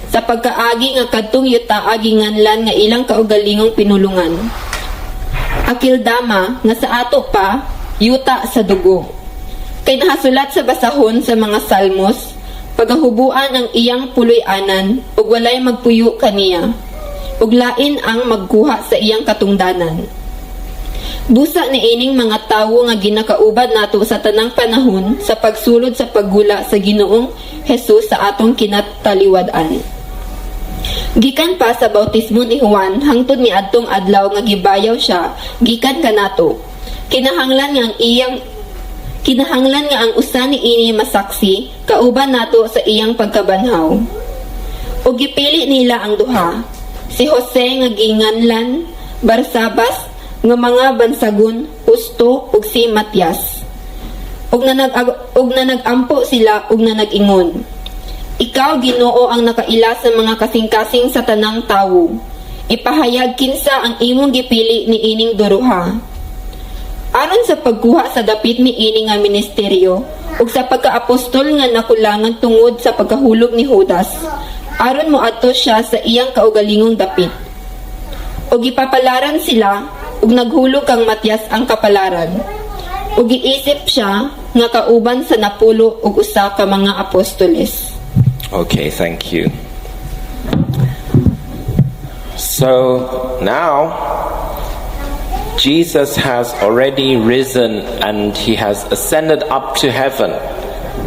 sa pagkaagi nga kadtong yuta ginganlan nga ilang kaugalingong pinulungan, Akildama, nga sa ato pa, "Yuta sa dugo." Kay nahasulat sa basahon sa mga Salmos, "Pagahubuan ang iyang puloy-anan ug walay magpuyo kaniya," ug "Lain ang magkuha sa iyang katungdanan." Busa niining mga tawo nga ginakauban nato sa tanang panahon sa pagsulod sa paggula sa Ginoong Jesus sa atong kinataliwad-an, gikan pa sa bautismo ni Juan hangtod niadtong adlaw nga gibayaw siya gikan kanato. Kinahanglan nga ang usa niini masaksi kauban nato sa iyang pagkabanhaw. Ug gipili nila ang duha, si Jose nga ginganlan Barsabas, nga mga bansagon Husto, ug si Matias. Ug nanag-ampo sila ug nanag-ingon: "Ikaw, Ginoo, ang nakaila sa mga kasing-kasing sa tanang tawo. Ipahayag kinsa ang imong gipili niining duruha aron sa pagkuha sa dapit niini nga ministeryo ug sa pagkaapostol nga nakulangan tungod sa pagkahulog ni Judas, aron moadto siya sa iyang kaugalingong dapit." Ug gipapalaran sila, ug naghulog kang Matias ang kapalaran. Ug giisip siya nga kauban sa 11 ka mga apostoles. Okay, thank you. So now, Jesus has already risen and he has ascended up to heaven.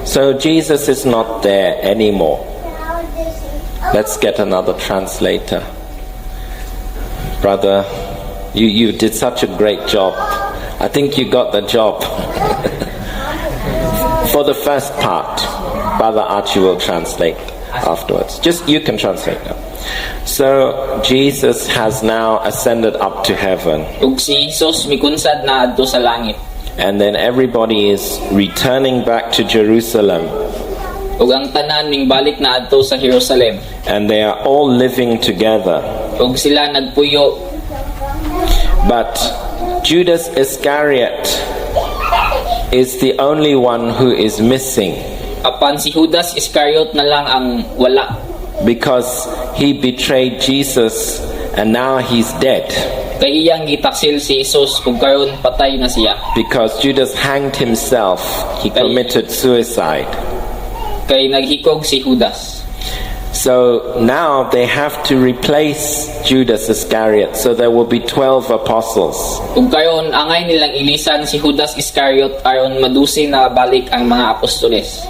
So Jesus is not there anymore. Let's get another translator. Brother, you did such a great job. I think you got the job. For the first part, Brother Archie will translate afterwards. Just you can translate now. So Jesus has now ascended up to heaven, Ug si Jesus mikunsad na adto sa langit. And then everybody is returning back to Jerusalem, Ug ang tanan mingbalik na adto sa Jerusalem. And they are all living together. Ug sila nagpuyo. But Judas Iscariot is the only one who is missing Apan si Judas Iscariot na lang ang wala because he betrayed Jesus and now he's dead. Kay iyang gitaksil si Jesus ug karon patay na siya. Because Judas hanged himself, he committed suicide. Kay naghikog si Judas. So now they have to replace Judas Iscariot. So there will be 12 apostles. Ug karon angay nilang ilisan si Judas Iscariot aron madose na balik ang mga apostoles.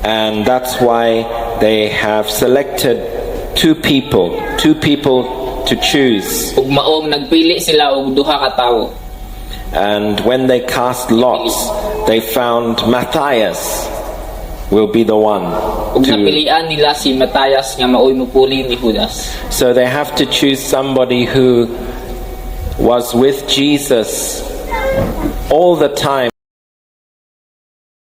And that's why they have selected two people to choose. Ug maong nagpili sila og duha ka tawo. And when they cast lots, they found Matthias will be the one Ug to. Napilian nila si Matthias nga maoy mupuli ni Judas. So they have to choose somebody who was with Jesus all the time.